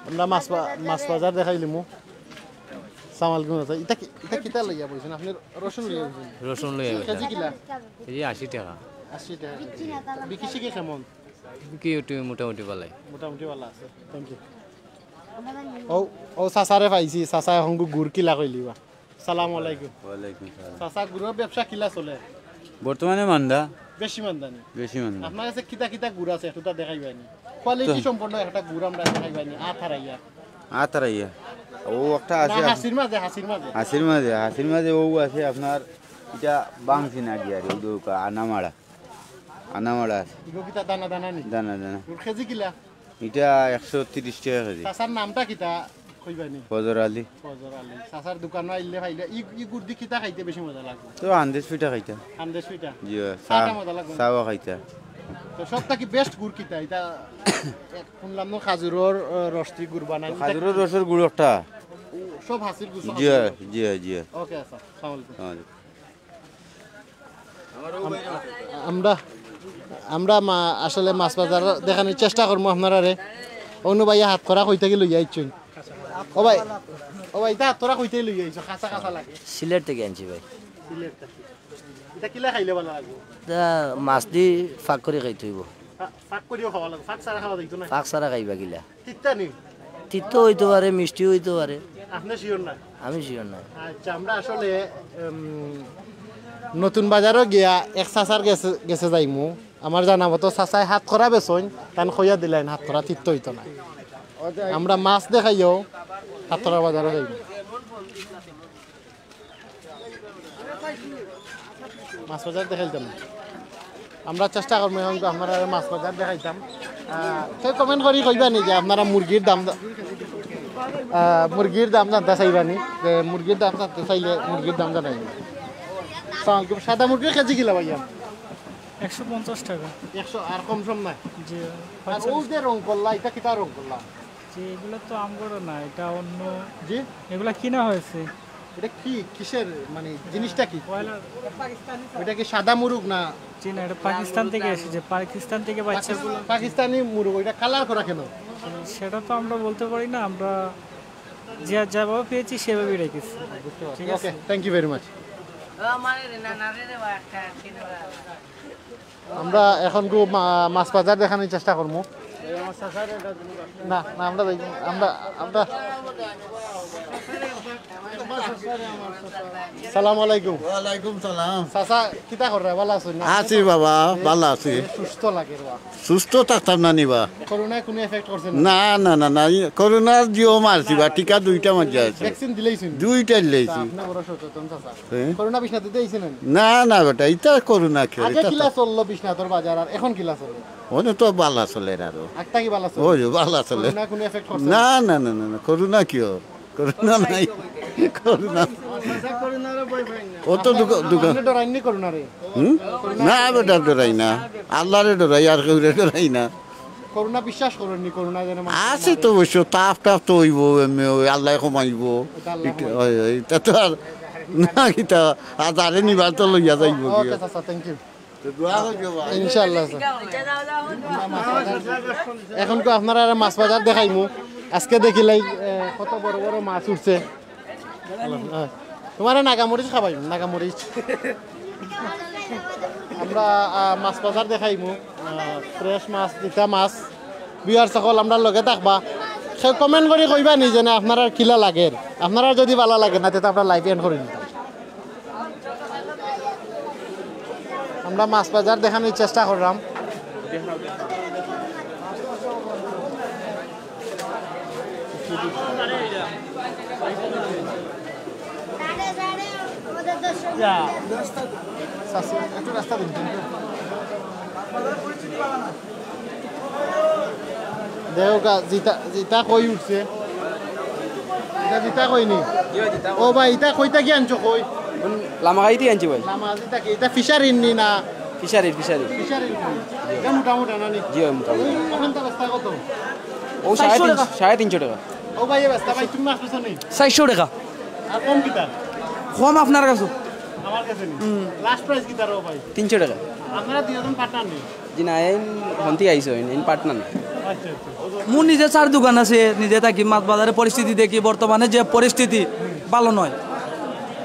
আমরা মাছ বা-, মাছ বাজার দেখাইলিমু। সালাম আলাইকুম চাচা। ইটা কি, ইটা কিতা লইয়া বইছেন? আপনি রসুন লইয়া বইছেন? রসুন লইয়া বইছেন। কেজি কিলা? কেজি আশি টাকা। আশি টাকা কেজি। বিকিছে কি কেমন? কি একটু মোটামুটি বালাই। মোটামুটি বালা আছে। Thank you। ও, ও চাচারে পাইছি, চাচায় হংগু গুড় কিলা কইলিবা। সালাম আলাইকুম। ওয়ালাইকুম সালাম। চাচা, গুড়র ব্যবসা কিলা চলে? বর্তমানে মান্দা। বেশি মান্দা নি? বেশি মান্দা। আপনার কাছে কিতা কিতা গুড় আছে, একটুতা দেখাইবানি? Quality তো সম্পন্ন একটা গুড় আমরা দেখাইবানি, আত হারাইয়া। আত হারাইয়া। ও একটা আছে না, আপ- হাসির মাঝে, হাসির মাঝে। হাসির মাঝে, হাসির মাঝে ও আছে আপনার, ইটা বাংসি না গিয়া রে, ও দৌকা, আনামাড়া। আনামাড়া আছে। ইগো কিতা দানা দানা নি? দানা দানা। গুড় কেজি কিলা? ইটা একশো তিরিশ টাকা কেজি। চাচার নামটা কিতা কইবানি? ফজর আলী। ফজর আলী। চাচার দোকানো আইলে পাইলে ই, ই গুড় দি কিতা খাইতে বেশি মজা লাগবো? তো হান্দেশ পিঠা খাইতা। হান্দেশ পিঠা? জি, চা, চাটা মজা লাগবো না? চাও খাইতা। তো সব থাকি best গুড় কিতা? ইটা এক শুনলাম না খাজুরর, আহ, রস দি গুড় বানান। খাজুরর রসর গুড় একটা। ও, সব হাসির গুড়। জি, জি, জি। ওকে, আচ্ছা, আসসালামু আলাইকুম। আসসালামু আলাইকুম। আম-, আমরা, আমরা মা-, আসলে মাছ বাজার দেখানির চেষ্টা করমু আপনারারে। অনু ভাইয়া হাতকরা কই থাকি লইয়া আইছইন। ও ভাই, ও ভাই, ইটা হাতকরা কই থাকি লইয়া আইছো? কাঁচা কাঁচা লাগে। সিলেট থাকি আনছি ভাই। সিলেট থাকি। ইটা কিলা খাইলে বালা লাগবো? ইটা মাছ দি ফাক করি খাইতে অইবো। ফা-, ফাক করিও খাওয়া লাগবো। ফাক ছাড়া খাওয়া যাইতো না। ফাক ছাড়া খাইবা কিলা? তিতা নি? তিতা অইতো পারে, মিষ্টি অইতো পারে। আপনি sure না? আমি sure না। আচ্ছা, আমরা আসলে, উম, নতুন বাজারও গিয়া এক চাচার গেছে, গেছে যাইমু। আমার জানা মতো চাচায় হাতকরা বেচইন, তান কইয়া দিলাইন হাতকরা তিতা অইতো না। আমরা মাছ দেখাইও হাতকরা বাজারও যাইমু। মাছ বাজার দেখাইতাম। আমরা চেষ্টা করমু এখন তো আপনারারে মাছ বাজার দেখাইতাম। আহ, কেউ comment করি কইবানি যে আপনারা মুরগির দাম জা-, আহ, মুরগির দাম জানতা চাইবানি, যে মুরগির দাম জানতা চাইলে মুরগির দাম জানাইবা। আসসালামু আলাইকুম। সাদা মুরগির কেজি কিলা ভাইয়া? একশো পঞ্চাশ টাকা। একশো আর কম সম নাই? জি। আর ও যে রং করলা, ইটা কিতা রং করলা? জি, এগুলা তো আমগরও না, ইটা অন্য। জি? এগুলা কিনা হয়েছে। ইটা কি, কিসের, মানে, জিনিসটা কি? ব্রয়লার। ইটা কি সাদা মুরগ না? জি না, ইটা পাকিস্তান থেকে এসেছে, পাকিস্তান থেকে বাচ্চাগুলো। পাকিস্তানি মুরগ, ইটা colour করা কেন? সেটা তো আমরা বলতে পারি না, আমরা যে, যেভাবে পেয়েছি সেভাবেই রেখেছি। বুঝতে পারছি। ঠিক আছে? Okay, thank you very much। আমরা এখন গু মা-, মাছ বাজার দেখানির চেষ্টা করমু। না, না, আমরা যাই, আমরা, আমরা। সালাম আলাইকুম। ওয়ালাইকুম সালাম। চাচা, কিতা কররা? ভালা আছইন না? আছি বাবা, ভালা আছি। সুস্থ লাগে রে বা। সুস্থ থাকতাম না নি বা? করোনায় কোনো effect করছে না? না, না, না, না, ই করোনার দিও মারছি বা, টিকা দুইটা মারছি আছে। Vaccine দিলাইছইন? দুইটা দিলাইছি। তা আপনি বড় সচেতন চাচা। হ্যাঁ? করোনা বিষ না দিতে আইছেন না? না, না বেটা, ইটা করোনা কি? আগে ইটা তো কিলা চললো বিশ্বনাথর বাজার আর এখন কিলা চলে? ওনে তো বালা চলের আরো। আগ থাকি বালা চলে? ওই, বালা চলে। করোনা কোনো effect করছে না? না, না, না, না, না, করোনা কিও? করোনা নাই। করোনা। ও তো দোকা-, দোকান। আপনি ডরাইননি করোনারে? হুম? না বেটা, ডরাই না। আল্লাহরে ডরাই, আর কেউরে ডরাই না। করোনা বিশ্বাস করেননি, করোনা যেন মানুষ আছে তো অবশ্য, তাপ টাপ তো অইবো, এমনি ওই আল্লাহ কমাইবো। ওটা আল্লাহ ইটা, কমাইবো। ওই, ওই, ইটা তো আর না, ইটা আর যারে নিবার তো লইয়া যাইবো গিয়া। Okay, চাচা, thank you। তো দোয়া করবে ভাই। ইনশাআল্লাহ, স্যার। এখন তো আপনারারে মাছ বাজার দেখাইমু। আজকে দেখিলাই, এ, কত বড় বড় মাছ উঠছে। হ্যাঁ। তোমারে নাগামরিচ খাবাইমু, নাগামরিচ। আমরা, আহ, মাছ বাজার দেখাইমু, আহ, fresh মাছ, তিতা মাছ। Viewers সকল, আমরার লগে থাকবা। কেউ comment করি কইবানি যেন আপনারার কিলা লাগের। আপনারার যদি ভালা লাগে না, তে তো আমরা live end করি দিতাম। আমরা মাছ বাজার দেখানির চেষ্টা করলাম। চাচি, একটু রাস্তা দিন। দেখো গা, জিতা, জিতা কই উঠছে? ইটা জিতা কই নি? ও ভাই, ইটা কই থাকি আনছো কই? লামাগাই থাকি আনছি ভাই। লামাগাই থাকি। ইটা fishery নি না? ফিশারির, ফিশারির। ফিশারির উপরে। এটা মোটামুটি না নি? জি, অয় মোটামুটি। ওখানটা বেচতা কত? ও সাড়ে তিনশো, সাড়ে তিনশো টেকা। ও ভাই, এ বেচতা ভাই, তুমি মাছ বেচো নি? চাইরশো টেকা। আর কম কিতা? কম আপনার কাছে। আমার কাছে নি? Last price কিতা রে ভাই? তিনশো টেকা। আপনারা দুইজন partner নি? জি না, এইন হন্তি আইছো, এইন, এইন partner না। আচ্ছা, আচ্ছা। মোর নিজে চার দোকান আছে, নিজে থাকি মাছ বাজারে পরিস্থিতি দেখি, বর্তমানে যে পরিস্থিতি ভালো নয়।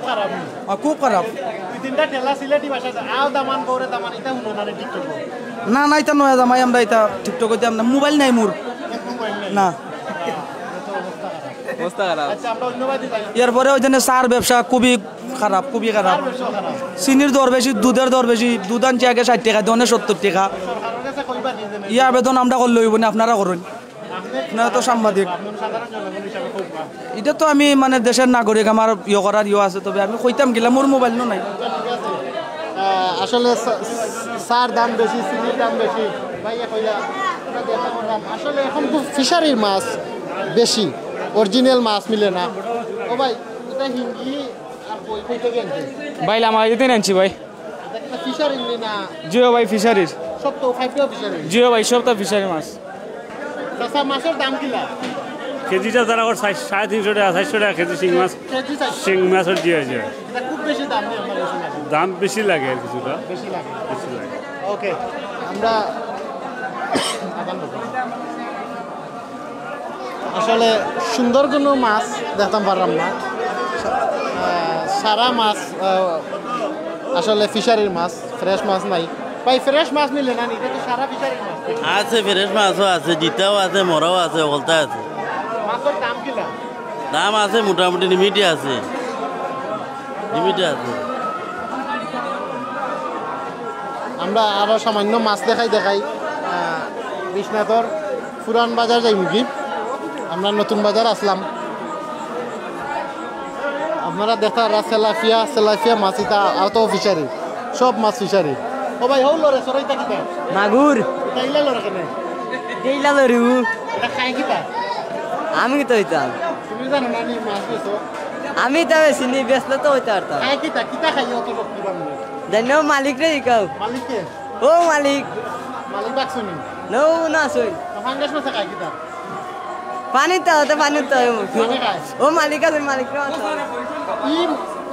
খারাপ। আ, খুব খারাপ। দুই তিনটা ঠেলা সিলেটি ভাষায়, আও দামান, বউরে দামান, ইতা হুনো না রে TikTok-ও? না, না, ইতা নয়া জামাই, আমরা ইতা TikTok অইতে আমরা মোবাইল নাই মোর। মোবাইল নাই। না। অবস্থা খারাপ। আচ্ছা, আমরা অন্য বাড়ি যাই। এরপরে ওই জন্য চার ব্যবসা খুবই খারাপ, খুবই খারাপ। চার ব্যবসা খারাপ। চিনির দর বেশি, দুধের দর বেশি, দুধ আনছি আগে ষাইট টেকা, দনে সত্তর টেকা। সরকারের কাছে কইবা নিজে নিজে। ই আবেদন আমরা করলে অইবো না, আপনারা করুন। আপনি আপনারা তো সাংবাদিক। আপনি সাধারণ জনগণ হিসাবে কইবা। ইটা তো আমি মানে দেশের নাগরিক, আমার ইয়ে করার ইয়ে আছে, তবে আমি কইতাম গেলাম, মোর মোবাইল নো নাই। আহ, আসলে চা-, চার দাম বেশি, চিনির দাম বেশি। ভাইয়া কইলা, আমরা দেখা করলাম। আসলে এখন তো ফিশারির মাছ বেশি, original মাছ মিলে না। ও ভাই, এটা হিঙ্গি আর কই, কই থেকে আনছে? ভাই, লামাকাইতে আনছি ভাই। এটা কি ফিশারির নি না? জি অয় ভাই, ফিশারির। সব তো, five টা ফিশারি। জি অয় ভাই, সবটা ফিশারি মাছ। চাচা, মাছের দাম কিলা? কেজিটা তারা ওর সাড়ে তিনশো টেকা, চাইরশো টেকা কেজি শিং মাছ। কেজি চাইরশো? শিং মাছের, জি অয়, জি অয়। এটা খুব বেশি দাম নি আমার কাছে লাগে। দাম বেশি লাগে আর কিছুটা। বেশি লাগে। বেশি লাগে। ওকে, আমরা আসলে সুন্দর কোনো মাছ দেখতাম পারলাম না। আহ, সারা মাছ, আহ, আসলে ফিশারির মাছ, fresh মাছ নাই। ভাই, fresh মাছ মিলে না নি? এটা তো সারা ফিশারির মাছ। আছে, fresh মাছও আছে, জিতাও আছে, মরাও আছে, হকলতা আছে। মাছের দাম কিলা? দাম আছে মোটামুটি, লিমিটে আছে, লিমিটে আছে। আমরা আরো সামান্য মাছ দেখাই দেখাই, আহ, বিশ্বনাথর পুরান বাজার যাইমুগি। আমরা নতুন বাজার আসলাম। আপনারা দেখতা পাররা তেলাপিয়া, তেলাপিয়া মাছ, ইতা আউট অফ ফিশারি, সব মাছ ফিশারি। ও ভাই, হউ লরে, সরাইতা কিতা? মাগুর। ইতা ইলা লরে কেনে? ইলা লরিউ। ইতা খায় কিতা? আমি কিতা কইতাম? তুমি জানো না নি মাছ বেচো? আমি তো বেশি নি, বেচলে তো কইতা পারতাম। খায় কিতা? কিতা খাইয়া অত শক্তিবান? জানি না, মালিকরে জিকাও। মালিক কে? ও মালিক। মালিক বাক্স নি? নো, না আছইন। তো ফাঙ্গাস মাছে খায় কিতা? পানিত তো, তো পানিত তো। পানি খায়? ও মালিক আছে, মালিকরে মাতো। ই,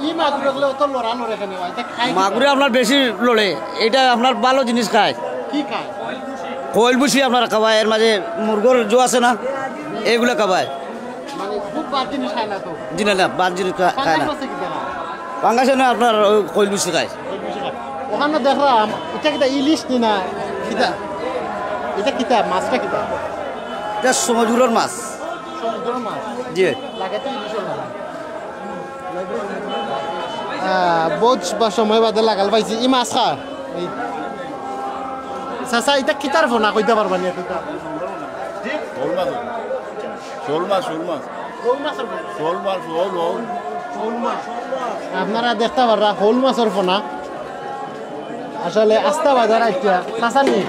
ই মাগুর রাখলে অত লড়া লড়ে কেনে? ইতা খায় কিতা? মাগুরে আপনার বেশি লড়ে, ইটা আপনার ভালো জিনিস খায়। কি খায়? কইল ভুসি আপনার খাওয়ায়, এর মাঝে মুরগর জো আছে না, এইগুলা খাওয়ায়। মানে খুব বাদ জিনিস খায় না তো? জি না, না, বাদ জিনিস খা-, খায় না। ফাঙ্গাস মাছে কিতা খায়? ফাঙ্গাসে না, আপনার ওই কইল ভুসি খায়। ওখানে দেখলাম, ইটা কিতা ইলিশ নি না? কিতা? ইটা কিতা? মাছটা কিতা? ইটা সমুদ্রর মাছ। সমুদ্রর মাছ? জি। লাগে তো ইলিশর মতো। আহ, বউত বা সময় বাদে লাগাল পাইছি। ই মাছ খার? এই চাচা, ইটা কিতার ফোনা কইতা পারবা নি এতটা? জি? শোল মাছ। শোল মাছ, শোল মাছ। শোল মাছর ফোনা? শোল মাছ, শোল, শোল। শোল মাছ। আপনারা দেখতা পাররা, শোল মাছর ফোনা। আসলে আস্তা বাজার আইতা। চাচা নি?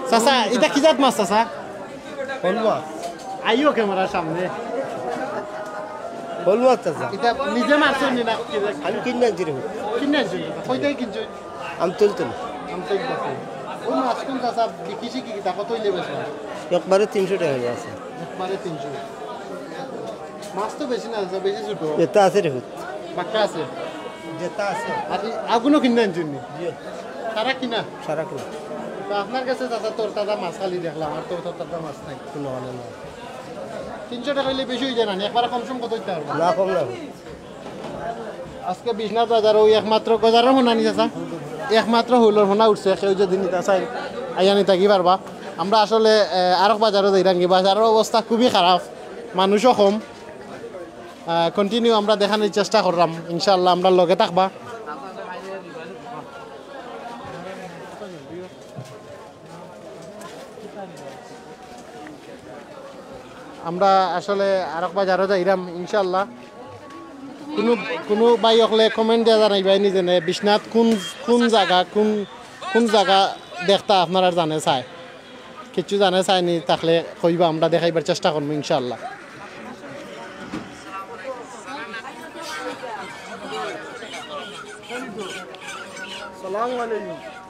চাচা, ইটা কি জাত মাছ, চাচা? শোল মাছ। আইও ক্যামেরার সামনে। শোল মাছ, চাচা। ইটা নিজে মারছো নি না? আমি কিনে আনছি রে। কিনে আনছো? কই থাকি কিনছো? আমতলি থাকি। আমতলি থাকি। ও মাছ কোন চাচা বিকিছে কি, কিতা কত অইলে বেচবা? একবারে তিনশো টেকা অইয়া আছে। একবারে তিনশো। মাছ তো বেশি না চাচা, বেশি ছোট। ইটা আছে রে হুত। বাক্কা আছে? যেটা আছে। আর ই-, আগুনও কিনে আনছইন নি? জি। সারা কিনা? সারা কিনা। তো আপনার কাছে চাচা তরতাজা মাছ খালি দেখলাম, আর তো তরতাজা মাছ নাই। কোনো মানে না। তিনশো টেকা অইলে বেশি অই যায় না নি? একবারে কম সম কত অইতে পারবো? না, কম না। আজকে বিশ্বনাথ বাজারো ওই একমাত্র গজারর ফোনা নি চাচা, একমাত্র শোলর ফোনা উঠছে, কেউ যদি নিতা চায়, আইয়া নিতা কি পারবা। আমরা আসলে, এ, আরক বাজারো যাইরাম কি, বাজারর অবস্থা খুবই খারাপ, মানুষও কম। আহ, continue আমরা দেখানির চেষ্টা কররাম, ইনশাআল্লাহ আমরা লগে থাকবা। আমরা আসলে আরক বাজারো যাইরাম, ইনশাআল্লাহ। কুনু, কুনু ভাই অকলে comment দিয়া জানাইবা নি যেনে বিশ্বনাথ কুন, কুন জাগা, কুন, কুন জাগা দেখতা আপনারার জানে চায়। কিচ্ছু জানে চায় নি থাকলে কইবা, আমরা দেখাইবার চেষ্টা করমু ইনশাআল্লাহ। সালামু আলাইকুম।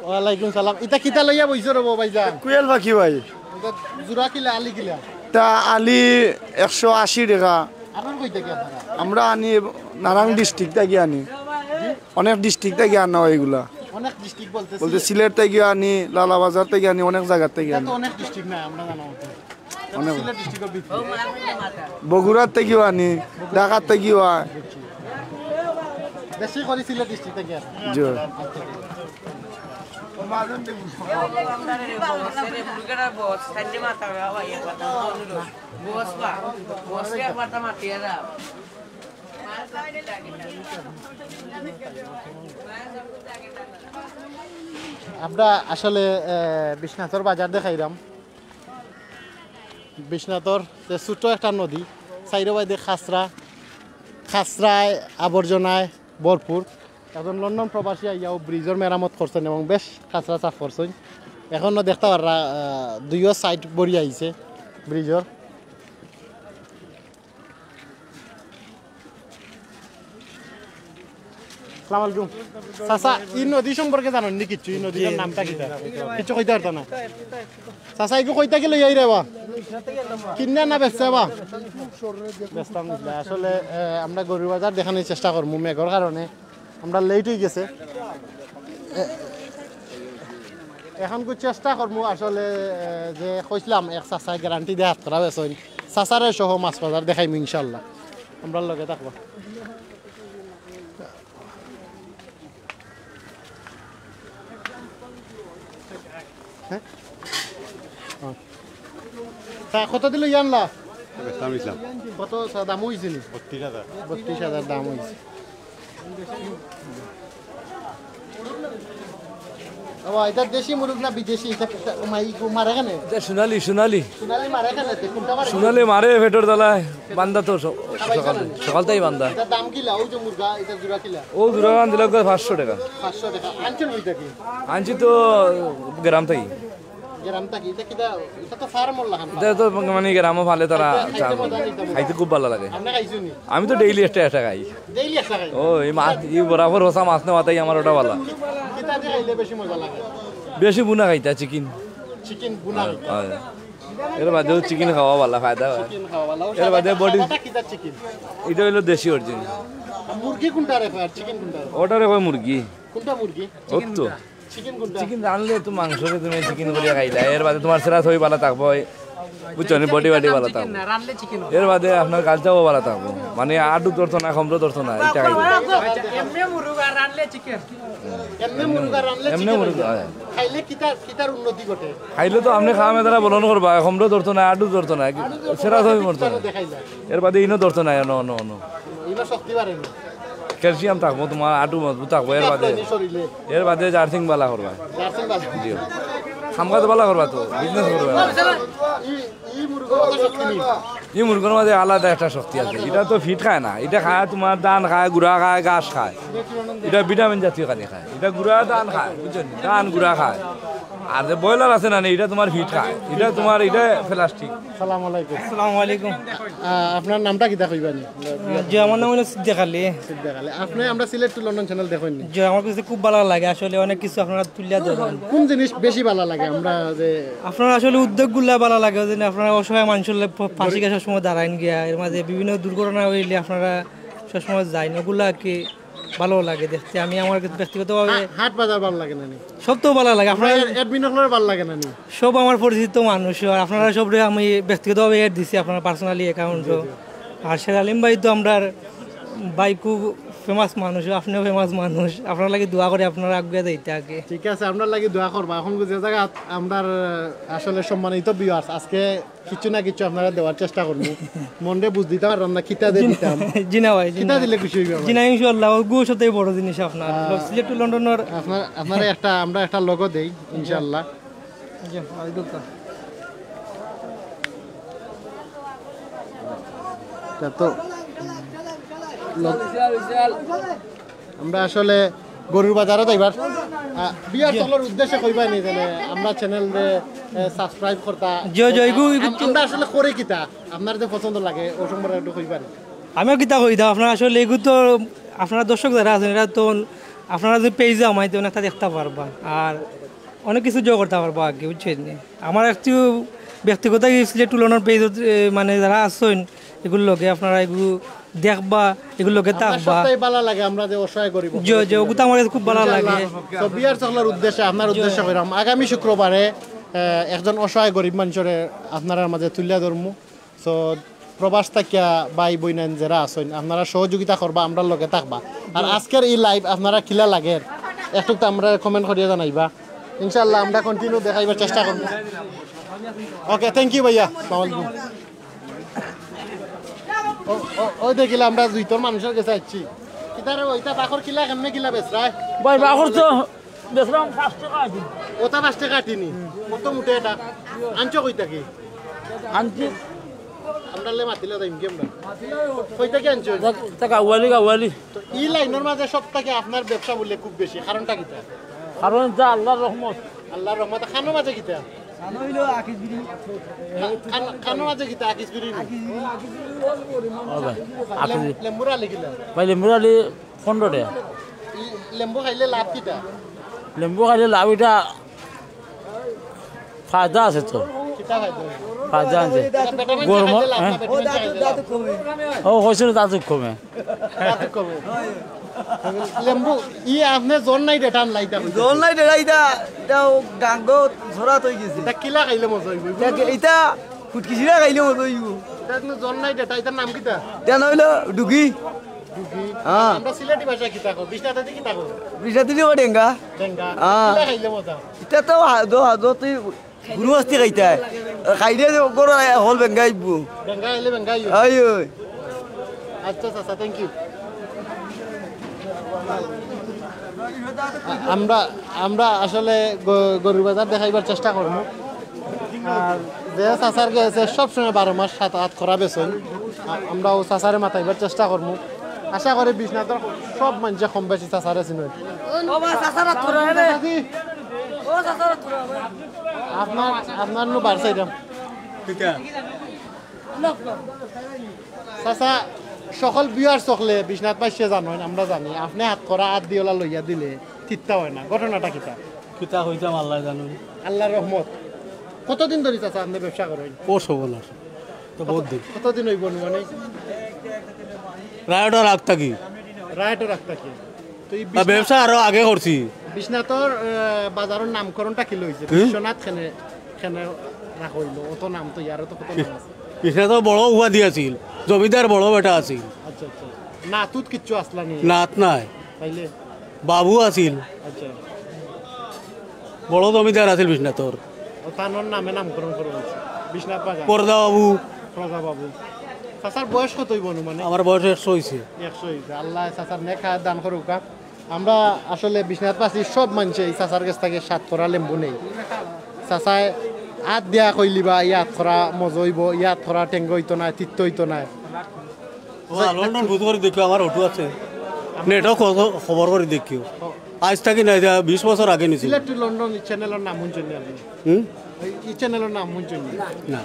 ওয়ালাইকুম সালাম। ইটা কিতা লইয়া বইছো রে ভাইজান? কুয়েল পাখি ভাই। ইটা জোড়া কিলা, আলি কিলা? ইটা আলি একশো আশি টেকা। আপনারা কই থাকি আপনারা? আমরা আনি নারাং ডিস্ট্রিক্ট থাকি আনি। অনেক ডিস্ট্রিক্ট থাকি আনা হয় এগুলা। অনেক ডিস্ট্রিক্ট বলতে বলতে সিলেট থাকি আনি, লালাবাজার থাকি আনি, অনেক জায়গা থাকি আনি। অনেক ডিস্ট্রিক্ট না, আমরা জানা মতো। অনেক। সিলেট ডিস্ট্রিক্টর ভিতরে। বগুড়ার থাকিও আনি, ঢাকার থাকিও আয়। বেশি করি সিলেট ডিস্ট্রিক্ট থাকি আর। জি। আমরা আসলে, আহ, বিশ্বনাথর বাজার দেখাইলাম। বিশ্বনাথর যে ছোট্ট একটা নদী, সাইডে বাইদে খাসরা, খাসরায় আবর্জনায় ভরপুর। একজন লন্ডন প্রবাসী আইয়াও ব্রিজর মেরামত করছেন এবং বেশ খাসরা সাফ করছেন। এখনো দেখতে পাররা, আহ, দুইও সাইড ভরি আইছে ব্রিজর। আসসালামু আলাইকুম। চাচা, ই নদী সম্পর্কে জানইন নি কিচ্ছু? ই নদীর নামটা কিতা? কিচ্ছু কইতা পারতা না। চাচা, ইগু কই থাকি লইয়া আইরা বা? কিনা না বেচতা বা? বেচতাম না। আসলে, এ, আমরা গরুর বাজার দেখানির চেষ্টা করমু, মেঘর কারণে আমরা লেট অই গেছে। এ, এখন কু চেষ্টা করমু আসলে, এ, যে কইছিলাম এক চাচায় গ্যারান্টি দিয়া হাতকড়া বেচইন। চাচারে সহ মাছ বাজার দেখাইমু ইনশাআল্লাহ। আমরার লগে থাকবা। হ্যাঁ? ও। তা কত দিল ইয়ানলা? বেচতাম ইসলাম। কত চা দাম অইছে নি? বত্রিশ হাজার। বত্রিশ হাজার দাম অইছে। বাবা, ইটা দেশি মুরগ না বিদেশি? ইটা, ইটা, ও মাই, ও মারে কেনে? ইটা সোনালি, সোনালি। সোনালি মারে কেনে? তে কোনটা মারে? সোনালি মারে পেটর জ্বালায়, বান্দা তো স-, সকাল, সকালতেই বান্দা। ইটার দাম কিলা? ওই যে মুরগা, ইটা জোড়া কিলা? ও জোড়া আন দিলে পাঁচশো টেকা। পাঁচশো টেকা। আনছেন কই থাকি? আনছি তো গ্রাম থাকি। গ্রাম থাকি? ইটা কিতা? ইটা তো ফার্মর লাখান। ইটা তো মানে গ্রামো ফালে তারা খাইতে, খাইতে চাল। মজা, খাইতে মজা। খাইতে খুব ভালা লাগে। আপনে খাইছইন নি? আমি তো ডেইলি একটা একটা খাই। ডেইলি একটা খাই? ও, এই মাছ, এই বরাবর হোসা মাছ নেওয়াতেই আমার ওটা ভালা। কিতা দিয়া খাইলে বেশি মজা লাগে? বেশি বুনা খাইতা, চিকেন। চিকেন বুনা খাইতা? হয়। এর বাদেও চিকেন খাওয়া ভালা, ফায়দা হয়। চিকেন খাওয়া ভালা। এর বাদে বডি। সাদাটা কিতা চিকেন? ইটা অইলো দেশি অরিজিনাল। আর মুরগি কোনটা রে আর চিকেন কোনটা রে? ওটা রে কয় মুরগি। কোনটা মুরগি? ওর তো। চিকেন কোনটা? চিকেন রানলে তো মাংসরে তুমি চিকেন করিয়া খাইলা, এর বাদে তুমার সেরা সবই ভালা থাকবো, বুঝছো নি? বডি বডি ভালা থাকবো। চিকেন না, রানলে চিকেন হয়। এর বাদে আপনার গালচাও ভালা থাকবো, মানে আডু ধরতো না, কমরো ধরতো না, ইটা খাইলে। আচ্ছা, এমনে মুরগ আর রানলে চিকেন। এমনে মুরগ আর রানলে এমনে চিকেন মুরগ, অইতো। হ্যাঁ। খাইলে কিতার, কিতার উন্নতি ঘটে? খাইলে তো আপনে খামে তারা বলন করবা, কমরো ধরতো না, আডু ধরতো না, সেরা সবই মরতো না। দেখাইলা। এর বাদে ইনো ধরতো না, অনো, অনো, অনো। ইনো শক্তি বাড়ে না। ক্যালসিয়াম থাকবো, তুমার আডু মজবুত থাকবো, এর বাদে, এর বাদে জার্সিং বালা করবা। জার্সিং বালা। জি। খামগাত বালা করবা তো, বিজনেস করবা। ই, ই মুরগর মাঝে শক্তি নি? ই মুরগর মাঝে আলাদা একটা শক্তি আছে। ইটা তো ফিট খায় না, ইটা খায় তুমার ধান খায়, গুড়া খায়, ঘাস খায়। ইটা ভিটামিন জাতীয় খানি খায়। ইটা গুড়া ধান খায়, বুঝছো নি? ধান গুড়া খায়। আর যে ব্রয়লার আছে না নি, ইটা তুমার ফিট খায়। ইটা তুমার, ইটা প্লাস্টিক। আসসালামু আলাইকুম। আসসালামু আলাইকুম। আহ, আপনার নামটা কিতা কইবা নি? জি, আমার নাম অইলো সিদ্দিক আলী। সিদ্দিক আলী। আপনে আমরা সিলেট to লন্ডন চ্যানেল দেখইন নি? জি, আমার কাছে খুব ভালা লাগে, আসলে অনেক কিছু আপনারা তুলিয়া ধরেন। কোন জিনিস বেশি ভালা লাগে? আমরা যে আপনারা আসলে উদ্যোগগুলা ভালা লাগে, ওই জন্য আপনারা অসহায় মানুষর লে-, প-, পাশে গিয়া সবসময় দাঁড়াইন গিয়া, এর মাঝে বিভিন্ন দুর্ঘটনা অইলে আপনারা সবসময় যাইন, ওগুলা কি ভালো লাগে দেখতে। আমি আমার ব্যক্তিগতভাবে হা-, হাট বাজার ভালা লাগে না নি? সব তো ভালা লাগে। আপনারা অ্যাডমিন অকলরে ভালা লাগে না নি? সব আমার পরিচিত মানুষ, আর আপনারা সবরে আমি ব্যক্তিগতভাবে অ্যাড দিছি আপনার পার্সোনালি অ্যাকাউন্টও। আর শের আলিম ভাই তো আমরার ভাই খুব ফেমাস মানুষ, আপনেও ফেমাস মানুষ, আপনার লাগি দোয়া করি আপনারা আগুয়া যাইতা আগে। ঠিক আছে, আমরার লাগি দোয়া করবা। এখন যে জাগাত আমরার আসলে সম্মানিত ভিউয়ার্স আজকে কিছু না কিছু আপনারারে দেওয়ার চেষ্টা করমু। মনরে বুঝ দিতাম পারলাম না, কিতা যে দিতাম। জি না ভাই, জি কিতা না। দিলে খুশি অইবা জি ভাই? না, ইনশাআল্লাহ, ওগু সবথেকে বড় জিনিস আপনার। আহ, সিলেট to লন্ডনর আপনার, আপনারে একটা, আমরা একটা লোগো দেই, ইনশাআল্লাহ। জি, ওয়ালাইকুম আসসালাম। তা তো লোক আমরা আসলে গরুর বাজারো যাইবার, আহ, ভিউয়ার্স অকলর উদ্দেশ্যে কইবা নি যেন আমরা চ্যানেলরে, এ, সাবস্ক্রাইব করতা। জি, জি, এগু, এগু আম-, তো আমরা আসলে করি কিতা? আপনার যে পছন্দ লাগে, ও সম্পর্কে একটু কইবা নি? আমিও কিতা কইতাম, আপনারা আসলে এগু তো, আপনারা দর্শক যারা আছেন, এরা তো আপনারা যদি পেজে আমাইতে অনেকটা দেখতা পারবা, আর অনেক কিছু যোগ করতা পারবা আগে, বুঝছইন নি? আমার একটু ব্যক্তিগত গেছিল যে টুলনর পেজ, মানে যারা আছইন এগুর লগে, আপনারা এগু দেখবা, এগুর লগে আমরা থাকবা। সবটাই ভালা লাগে, আমরা যে অসহায় গরিব যে, যে অগুতা আমার কাছে খুব ভালা লাগে। ইনশাআল্লাহ। তো বিয়ার সকলের উদ্দেশ্যে, আপনার উদ্দেশ্যে কইরাম, আগামী শুক্রবারে, আহ, একজন অসহায় গরিব মানুষরে আপনারার মাঝে তুলিয়া ধরমু। তো প্রবাস থাকিয়া ভাই বইনাইন যারা আছইন, আপনারা সহযোগিতা করবা, আমরার লগে থাকবা। আর আজকের এই লাইভ আপনারা কিলা লাগের, একটু তো আমরা কমেন্ট করিয়া জানাইবা। ইনশাআল্লাহ আমরা কন্টিনিউ দেখাইবার চেষ্টা করব। ওকে, থ্যাংক ইউ ভাইয়া, আসসালামু আলাইকুম। ও, ও, ওই দেখিলা আমরা দুইতর মানুষের গেছে আইছি। কিতারে ওইটা বাকর কিলা, কেমনে কিলা বেচরায়? ভাই, বাকর তো বেচরাম পাঁচ টেকা আটি। ওটা পাঁচ টেকা আটি নি? কত মুঠে এটা? আনছো কই থাকি? আনছি। আমরা লে মাতিলে যাইম কি আমরা? কই থাকি আনছো? তা, তা গাওয়ালি, গাওয়ালি। তো ই লাইনর মাঝে সব থাকি আপনার ব্যবসা বুলে খুব বেশি, কারণটা কিতা? কারণ যা আল্লাহর রহমত। আল্লাহর রহমত। খানো মাঝে কিতা? খানো অইলো আকিস বিড়ি। খা-, খান-, খানো মাঝে কিতা? আকিস বিড়ি নি? ও ভাই, আকিস লেম-, বিড়ি। লেম্বুর আলি কিলা? ভাই, লেম্বুর আলি পনেরো টেকা। ই লেম্বু খাইলে লাভ কিতা? লেম্বু খাইলে লাভ ইটা ফায়দা আছে তো। কিতা ফায়দা? ফায়দা আছে। এটা ভিটামিন গরম, খাইলে লাভ না, হ্যাঁ? ভিটামিন খাইলে লাভ। ও, কইছিল দাঁত কমে। দাঁত কমে। লেম্বু, ই আপনে জ্বর নাই ডেটা আনলা ইটা কইতা। জ্বর নাই ডেটা ইটা, ইটা ও গাঙ্গো ছড়াত অই গেছে। ইটা কিলা খাইলে মজা অইবো? ইটা, ইটা ফুটকি চিরা খাইলে মজা অইবো। ইটা আপনে জ্বর নাই ডেটা, ইটার নাম কিতা? ইটা নাম অইলো ডুগি। ডুগি? হ্যাঁ। আমরা সিলেটি ভাষায় কিতা কই? বিশ্বনাথে দি কিতা কই? বিশ্বনাথে দি ও ডেঙ্গা। ডেঙ্গা। হ্যাঁ। কিলা খাইলে মজা? ইটা তো হা-, দো-, হা-, দো-, তুই গুরু আস্তি খাইতায়। খাইলে যে গরু হল বেঙ্গা আইবো। বেঙ্গা আইলে বেঙ্গা আইবো। আই ওই। আচ্ছা, চাচা, thank you। আ-, আমরা, আমরা আসলে গ-, গরুর বাজার দেখাইবার চেষ্টা করমু। আর যে চাচার গেছে সবসময় বারো মাস সাত আত করা বেচইন। আ-, আমরা ও চাচারে মাতাইবার চেষ্টা করমু। আশা করি বিশ্বনাথর সব মানুষে কম বেশি চাচারে চিনইন। ও বা চাচারা তোরা রে। চাচি, ও চাচারা তোরা রে। আপনার, আপনার নু বার চাইরাম। কিতা? চাচা, সকল viewers সকলে বিশ্বনাথ মাইসে জানইন, আমরা জানি। আপনে আত করা আত দিওলা লইয়া দিলে তিতা অয় না। ঘটনাটা কিতা? কিতা কইতাম, আল্লায় জানইন। আল্লাহর রহমত। কতদিন ধরি চাচা আপনে ব্যবসা করইন? ও সবনাশ। তো বহুত দিন। কতদিন অইবো আনুমানিক? রায়টর আগ থাকি। রায়টর আগ থাকি। তো এই তা বিশ্বনাথ ব্যবসা আরো আগে করছি। বিশ্বনাথর, আহ, বাজারর নামকরণটা কিলা অইছে? হুম? বিশ্বনাথ কেনে, কেনে রাখা অইলো? অত নাম তো ইয়ারও তো কত নাম আছে। বিশ্বনাথর বড় উপাধি আছিল, জমিদার বড় বেটা আছিল। আচ্ছা, আচ্ছা। নাতুত কিচ্ছু আসলা নি? নাত নাই। তাইলে? বাবু আছিল। আচ্ছা। বড় জমিদার আছিল বিশ্বনাথর। ও তানর নামে নামকরণ করা অইছে। বিশ্বনাথ বাজার। পর্দা বাবু। পর্দা বাবু। চাচার বয়স কত অইবো আনুমানিক? আমার বয়স একশো অইছে। একশো অইছে। আল্লায় চাচার নেক হায়াত দান করুক্কা। আমরা আসলে বিশ্বনাথবাসী সব মানষে এই চাচার গেছ থাকি সাত করা লেম্বু নেই। চাচায় আত দিয়া কইলিবা, ইয়াত করা মজা অইবো, ইয়াত করা টেঙ্গা অইতো নায়, তিত্ত অইতো নায়। ও, লন্ডন বুঝ করি দেখিও, আমার অটো আছে। নেটও খবর, খবর করি দেখিও। আইজ থাকি নায়, ইটা বিশ বছর আগে নিছি। সিলেট to লন্ডন এই চ্যানেলর নাম হুনছইন নি আপনে? হুম? এই, এই চ্যানেলর নাম হুনছইন নি? না।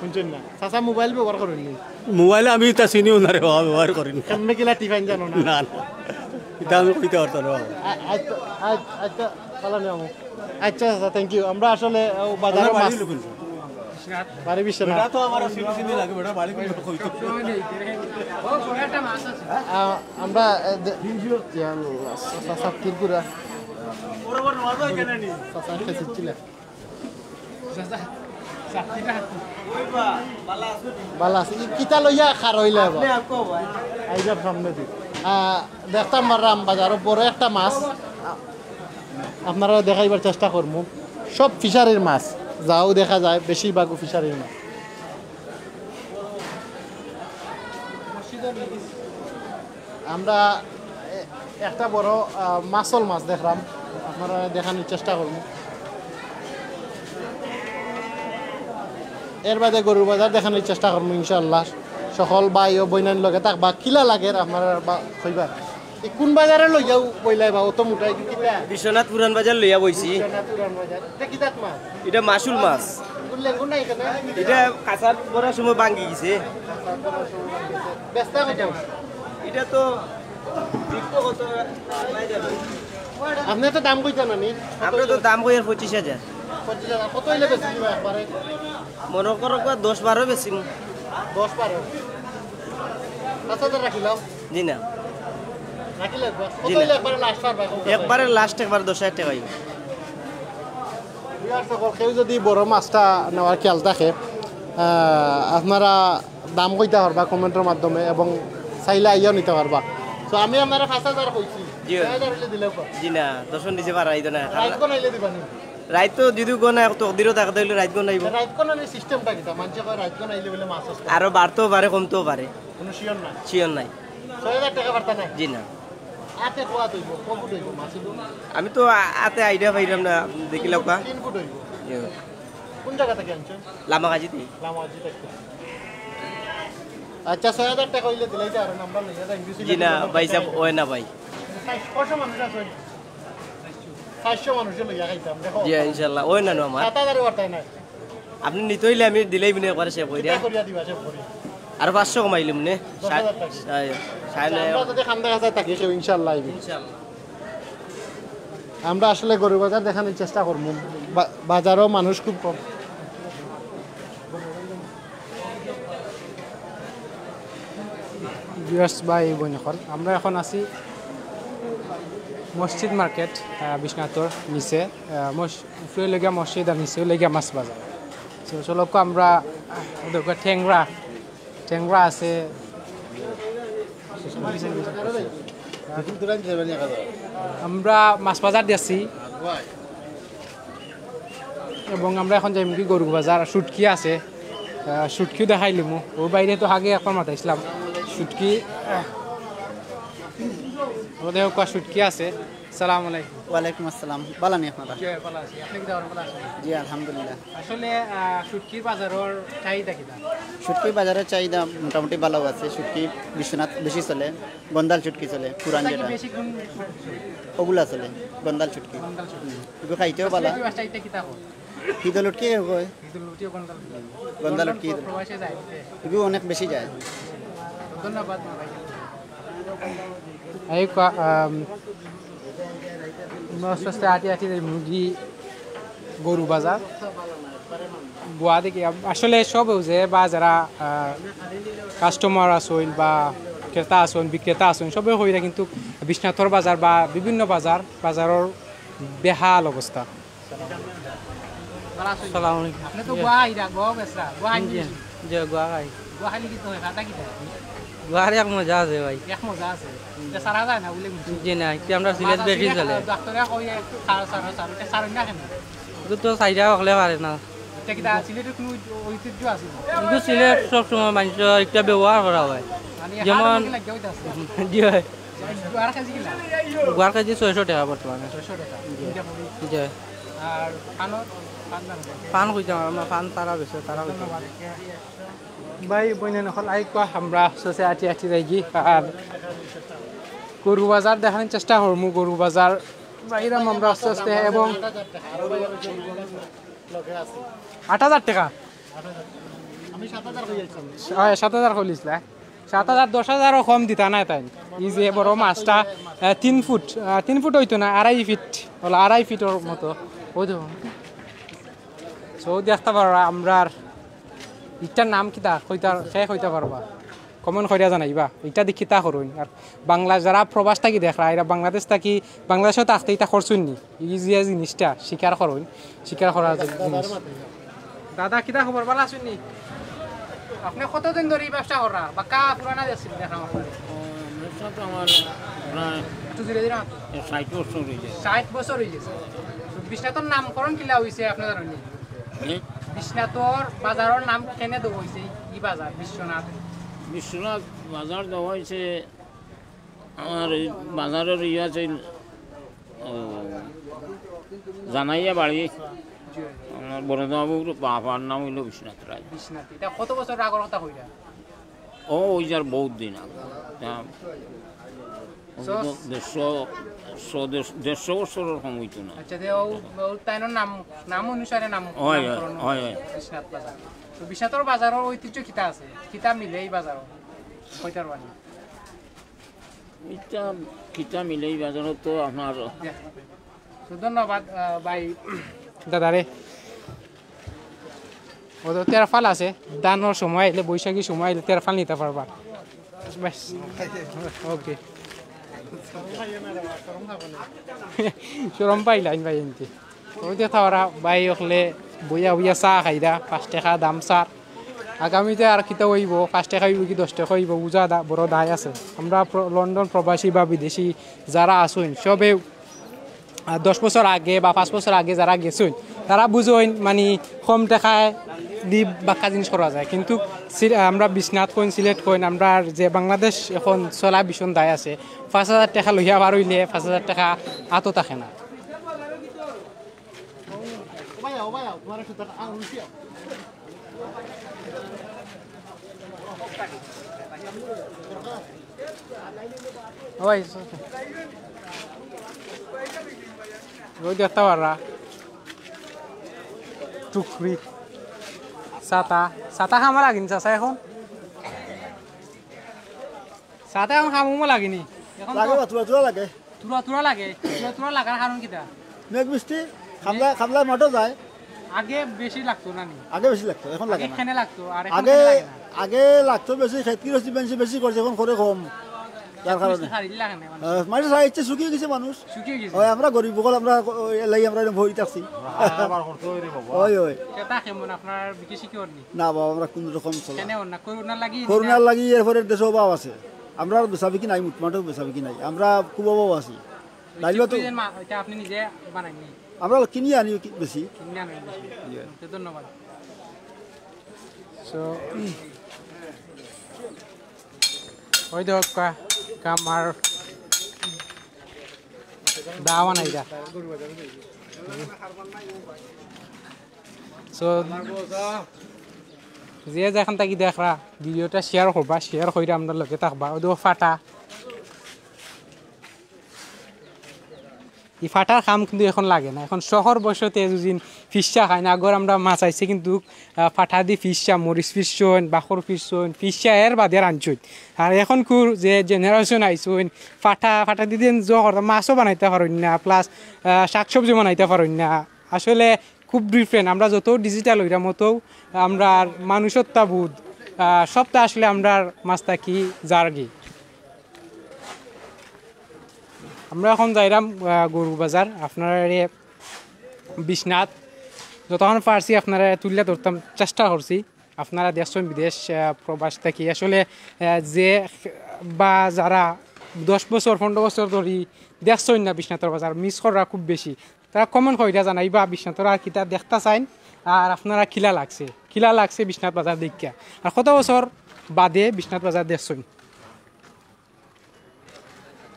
হুনছইন না? চাচা মোবাইল ব্যবহার করইন নি? মোবাইল আমি ইতা চিনিও না রে বাবা, ব্যবহার করি না। কেমনে কিলা টিপাইন জানো না? না, না। ইতা আমি কইতাম পারতাম না বাবা। আ-, আচ্ছা, আ-, আচ্ছা, পালা নিও। আচ্ছা, আচ্ছা, thank you। আমরা আসলে, ও, বাজারও আপনার বাড়ি মাছ। লুকুন। বাড়ি বিশ্বনাথ। বেটা তো আমার চিনি চিনি লাগে, বেটা বাড়ি কোন কইতো। আ-, আমরা, এ, দে-, ইয়া আল্লাহ, চাচা ত্রিপুরা। চাচা খেয়েছিল। বালা আছে। ই কিতা লইয়া খার অইলা এবার? আইবার সামনে দি। আ, দেখতাম পাররাম বাজারো বড় একটা মাছ। আ, আপনারারে দেখাইবার চেষ্টা করমু। সব ফিশারির মাছ। যাও দেখা যায়, বেশিরভাগও ফিশারির মাছ। আমরা এ-, একটা বড়, আহ, মাছল মাছ দেখলাম, আপনারারে দেখানির চেষ্টা করমু। এর বাদে গরুর বাজার দেখানির চেষ্টা করমু ইনশাআল্লাহ। সকল ভাই ও বইনাইন লগে থাকবা, কিলা লাগের আপনারা বা কইবা। ই কোন বাজারে লইয়া বইলায় বা অত মোটা, ই কিতা? বিশ্বনাথ পুরান বাজার লইয়া বইছি। বিশ্বনাথ পুরান বাজার। ইটা কিতা মাছ? ইটা মাসুল মাছ। কোন লেঙ্গুর না এখানে? ইটা কাঁচা বড়ার সময় ভাঙ্গি গেছে। বেচতা কত? ইটা তো বিক্রি কত? আপনে তো দাম কইতা না নি? আমরা তো দাম কই আর পঁচিশ হাজার। পঁচিশ হাজার। কত অইলে বেচি দিবা একবারে? মনে করো বা দশ বারো বেচিমু। দশ বারো। পাঁচ হাজার রাখিলাম। জি না। রাখিলে একবার। কত জি না। অইলে একবারে লাস্ট পারবা? একবারে লাস্ট একবার দশ হাজার টেকা অইবো। Viewers সকল, কেউ যদি বড় মাছটা নেওয়ার খেয়াল থাকে, আহ, আপনারা দাম কইতা পারবা কমেন্টর মাধ্যমে এবং চাইলে আইয়াও নিতা পারবা। তো আমি আপনারে পাঁচ হাজার কইছি, জি। ছয় হাজার অইলে দিলেও পারবা। জি না, দশর নিচে পারা যাইতো না। রাইত কোন আইলে দিবা নি? রাইত তো যদি গো না, তকদিরও থাকে, তাইলে রাইত গো নাইবো। রাইত কোন আইলে সিস্টেমটা কিতা? মানষে কয় রাইত কোন আইলে বলে মাছ আসতে পারে। আরো বাড়তেও পারে, কমতেও পারে। কোনো শিওর নাই। শিওর নাই। ছয় হাজার টেকা পারতা নাই? জি না। আতে কত অইবো? ক ফুট অইবো মাছ অইবো? আমি তো আ-, আতে আইডিয়া পাইলাম না, দেখিলাম কা। তিন ফুট অইবো। জি। কোন জাগা থাকি আনছো? লামাকাজি থাকি। লামাকাজি থাকি। আচ্ছা, ছয় হাজার টেকা অইলে দিলাই তো আর আমরা লইয়া যাই। জি না, ভাই সাহেব, অয় না ভাই। চাইর-, কয়শো মানুষ আছে? চাইরশো মানুষে লইয়া খাইতাম, দেখো। জি, ইনশাআল্লাহ, অয় না, নো আমার। সাত হাজারও পারতায় না। আপনে নিতে অইলে আমি দিলাই বিনে একবারে সেভ করি কিতা দিয়া। করিয়া দিবা, সেভ করি। আর পাঁচশো কমাইলিমু নে। দশ হাজার টাকা। সাড়ে, সাড়ে নয়। আমরা যদি খান্দা খাসায় থাকি, সেও ইনশাআল্লাহ আইবে। ইনশাআল্লাহ। আমরা আসলে গরু বাজার দেখানোর চেষ্টা করমু। বা-, বাজারও মানুষ খুব কম। Viewers ভাই বোন অকল, আমরা এখন আছি মসজিদ মার্কেট, আহ, বিশ্বনাথর নিচে, আহ, মস-, উপরে লগিয়া মসজিদ আর নিচে লগিয়া মাছ বাজার। So, চলো আমরা, আহ, দেখো টেংরা, টেংরা আছে। আমরা মাছ বাজার দিয়াছি। এবং আমরা এখন যাইমু কি গরু বাজার, শুটকি আছে, আহ, শুটকিও দেখাইলিমু। ওর বাইরে তো আগে একবার মাতাইছিলাম শুটকি, আহ, ও দেখো কোয়া শুটকি আছে। সালাম আলাইকুম। ওয়ালাইকুম আসসালাম। বালা নি আপনারা? জি, বালা আছি। আপনে কিতা করেন? বালা আছেন? জি, আলহামদুলিল্লাহ। আসলে, আহ, শুটকির বাজারর চাহিদা কিতা? শুটকির বাজারর চাহিদা মোটামুটি বালাউ আছে। শুটকি বিশ্বনাথ বেশি চলে, গন্দাল শুটকি চলে, পুরান যেটা। বেশি কোন শুটকি চলে? ওগুলা চলে, গন্দাল শুটকি। গন্দাল শুটকি। হুম। এগু খাইতেও বালা। আসলে কি মাছটা, ইটা কিতা কয়? হিদল উটকি কয়। হিদল উটকি, গন্দাল উটকি। গন্দাল উটকি। প্রবাসে যায়। এগু অনেক বেশি যায়। ধন্যবাদ, ভাই। এই ক-, আম, আমরা আস্তে আস্তে আটি আটি যাইমু গি গরু বাজার। গুয়া দেখি আম-, আসলে সব যে বা যারা, আহ, কাস্টমার আছইন বা ক্রেতা আছইন, বিক্রেতা আছইন, সবে কইরা কিন্তু বিশ্বনাথর বাজার বা বিভিন্ন বাজার, বাজারর বেহাল অবস্থা। ভালা আছইন? সালাম আলাইকুম। আপনে তো জি। গুয়া আইরা, গুয়া গেছরা, গুয়া খাইন জি, বেশি। জি, গুয়া খাই। গুয়া খাইলে কিতা অয়, খাতা কিতা? গুয়ার এক মজা আছে ভাই। এক মজা আছে। ইটা সারা যায় না, বুলে বুঝছি। জি না, ইটা আমরা সিলেট বাজার বেশি সিলেট চলে। ডাক্তারে কয়, সারা, সারা, সারা, ইটা সারা না কেনে? ইগু তো চাইরা অকলে পারে না। ইটা কিতা সিলেটর কুনু ঐতিহ্য আছে? কিন্তু সিলেট সবসময় মানুষর ইটা ব্যবহার করা অয়। মানে, যেমন হাড় মুখে লাগিয়া অইতাছে। জি অয়। গুয়ার কেজি কিলা? গুয়ার কেজি ছয়শো টেকা বর্তমানে। ছয়শো টেকা। জি। ইটা পড়ি। জি। আর পানর? পান দাম কত? পান কইতাম, আমরা পান তারা বেচে, তারা কইতাম। ধন্যবাদ। ভাই, বইনে নকল আই কোয়া, আমরা আস্তে আস্তে আটি আটি যাইগি। আর গরু বাজার দেখানোর চেষ্টা করমু, গরু বাজার বাইরাম আমরা আস্তে আস্তে এবং আট হাজার টেকা। আমি সাত হাজার কইয়াছিলাম। অয়, সাত হাজার কইলিছলা। সাত হাজার, দশ হাজারও কম দিতা নায় তাইন। ই যে বড় মাছটা, আহ, তিন ফুট, আহ, তিন ফুট অইতো না, আড়াই ফিট, অলা আড়াই ফিটর মতো। ওই দেখো। So, দেখতা পাররা আমরার ইটার নাম কিতা? কইতা, কে কইতা পারবা? Comment করিয়া জানাইবা। ইটা দেখি তা করইন। আর বাংলা যারা প্রবাস থাকি দেখরা, এরা বাংলাদেশ থাকি, বাংলাদেশো থাকতে ইটা করছইন নি? ই যে জিনিসটা শিকার করইন, শিকার করার যে জিনিস। দাদা, কিতা খবর? ভালা আছইন নি? আপনে কতদিন ধরি ই ব্যবসা কররা? বাক্কা পুরানা দেখছি, দেখলাম আপনারে। ও, ব্যবসা তো আমার প্রায় একটু জোরে জোরে মাতো। ষাট বছর অই যায়। ষাট বছর অই গেছে। তো বিশ্বনাথর নামকরণ কিলা অইছে আপনে জানইন নি? হুম? বিশ্বনাথর বাজারর নাম কেনে দেওয়া অইছে ই বাজার, বিশ্বনাথ? বিশ্বনাথ বাজার দেওয়া অইছে আমার এই বাজারর ইয়ে আছে, ও, জানাইয়া বাড়ি, আমার বড় বাবুর বাবার নাম অইলো বিশ্বনাথ রায়। বিশ্বনাথ, ইটা কত বছর আগর কথা কইরা? ও, অই যার বহুত দিন আগে। তা, ও তো দেড়শো, শো, দেড়শো, দেড়শো বছরর কম অইতো না। আচ্ছা, তে ও, ও তাইনর নাম, নাম অনুসারে নাম, অয়, অয়, নামকরণ অয়, অয়। বিশ্বনাথ বাজার। তো বিশ্বনাথর বাজারর ঐতিহ্য কিতা আছে? কিতা মিলে ই বাজারো? কইতার বানি? ইটা কিতা মিলে এই বাজারো তো আপনার। তো ধন্যবাদ, আহ, ভাই। দাদারে, ও তো তেরফাল আছে, ধানর সময় আইলে, বৈশাখী সময় আইলে তেরফাল নিতা পারবা। বেশ, ওকে। শরম পাইলাইন ভাই এনতে। ওই যে তারা ভাই অকলে বইয়া বইয়া চা খাইরা, পাঁচ টেকা দাম চার। আগামীতে আর কিতা অইবো, পাঁচ টেকা অইবো কি দশ টেকা অইবো, বুঝা দা-, বড় দায় আছে। আমরা প্র-, লন্ডন প্রবাসী বা বিদেশি যারা আছইন, সবে, আহ, দশ বছর আগে বা পাঁচ বছর আগে যারা গেছইন, তারা বুঝইন, মানে, কম টেকায় দি বাক্কা জিনিস করা যায়। কিন্তু সিল-, আমরা বিশ্বনাথ কইন, সিলেট কইন, আমরা যে বাংলাদেশ এখন চলা ভীষণ দায় আছে, পাঁচ হাজার টেকা লইয়া বার অইলে পাঁচ হাজার টেকা আতো থাকে না। ওই, ওই দেখতে পাররা। টুকরি। ছাতা। ছাতা খামা লাগিনি চাচা এখন? ছাতা এখন খামুমা লাগিনি। এখন তো লাগে বা, তুরা তুরা লাগে। তুরা তুরা লাগে। তুরা তুরা লাগার কারণ কিতা? মেঘ বৃষ্টি, খামলা, খামলা মাঠও যায়। আগে বেশি লাগতো না নি? আগে বেশি লাগতো, এখন লাগে আগে না। খেনে লাগতো, আর এখন আগে, খেনে লাগে না। আগে লাগতো বেশি, খেত কিরস্তি বেশি, বেশি করছে, এখন করে কম। যার কারণে। বেশি খালি লাগে না মানুষ। আহ, মানুষ আর ইচ্ছে শুকিয়ে গেছে মানুষ। শুকিয়ে গেছে। ওই আমরা গরিব বকল, আমরা ওই এলাই আমরা এরকম ভরি থাকছি। আবার করতে হইরে বাবা। ওই, ওই। সেটা কেমন আপনার বিকি শিকি অর নি? না বাবা, আমরা কোন রকম চলা। কেন অর না? করোনা লাগি নি করোনা না? লাগি, এরপরে দেশে অভাব আছে। আমরা আর বেচা বিকি নাই, মুটমাটও বেচা বিকি নাই। আমরা খুব অভাব আছি। নাইলে তো ওই যে মা-, ওইটা আপনি নিজে বানাইনি? আমরা কিনি আনি কি-, বেশি। কিনে আনেন বেশি। ইয়ে। ওকে, ধন্যবাদ। So, ওই দেখো কা-, কামার দাওয়া নাই যা। So, যে যেখান থাকি দেখরা, video টা share করবা, share কইরা আমরার লগে থাকবা। ওই দেখো ফাটা। ই ফাটার কাম কিন্তু এখন লাগে না। এখন শহর বসতে যুদিন ফিশা খায় না, আগর আমরা মাছ আইছে কিন্তু, আহ, ফাটা দি ফিশা, মরিচ ফিশছইন, বাখর ফিশছইন, ফিশা এর বাদে রানছইন। আর এখনকুর যে generation আইছইন, ফাটা, ফাটা দি দিন জো করতা, মাছও বানাইতা পারইন না, plus, আহ, শাকসবজি বানাইতা পারইন না। আসলে খুব different। আমরা যত digital অইরাম অত আমরার মানুষত্ববোধ, আহ, সবটা আসলে আমরার মাঝ থাকি যারগি। আমরা এখন যাইরাম, আহ, গরু বাজার। আপনারারে বিশ্বনাথ যতক্ষণ পারছি আপনারারে তুলিয়া ধরতাম চেষ্টা করছি। আপনারা দেখছইন বিদেশ, আহ, প্রবাস থাকি আসলে, আহ, যে বা যারা দশ বছর, পনেরো বছর ধরি দেখছইন না বিশ্বনাথর বাজার, miss কররা খুব বেশি। তারা comment কইরা জানাইবা বিশ্বনাথর আর কিতা দেখতা চাইন, আর আপনারা কিলা লাগছে, কিলা লাগছে বিশ্বনাথ বাজার দেখিয়া, আর কত বছর বাদে বিশ্বনাথ বাজার দেখছইন।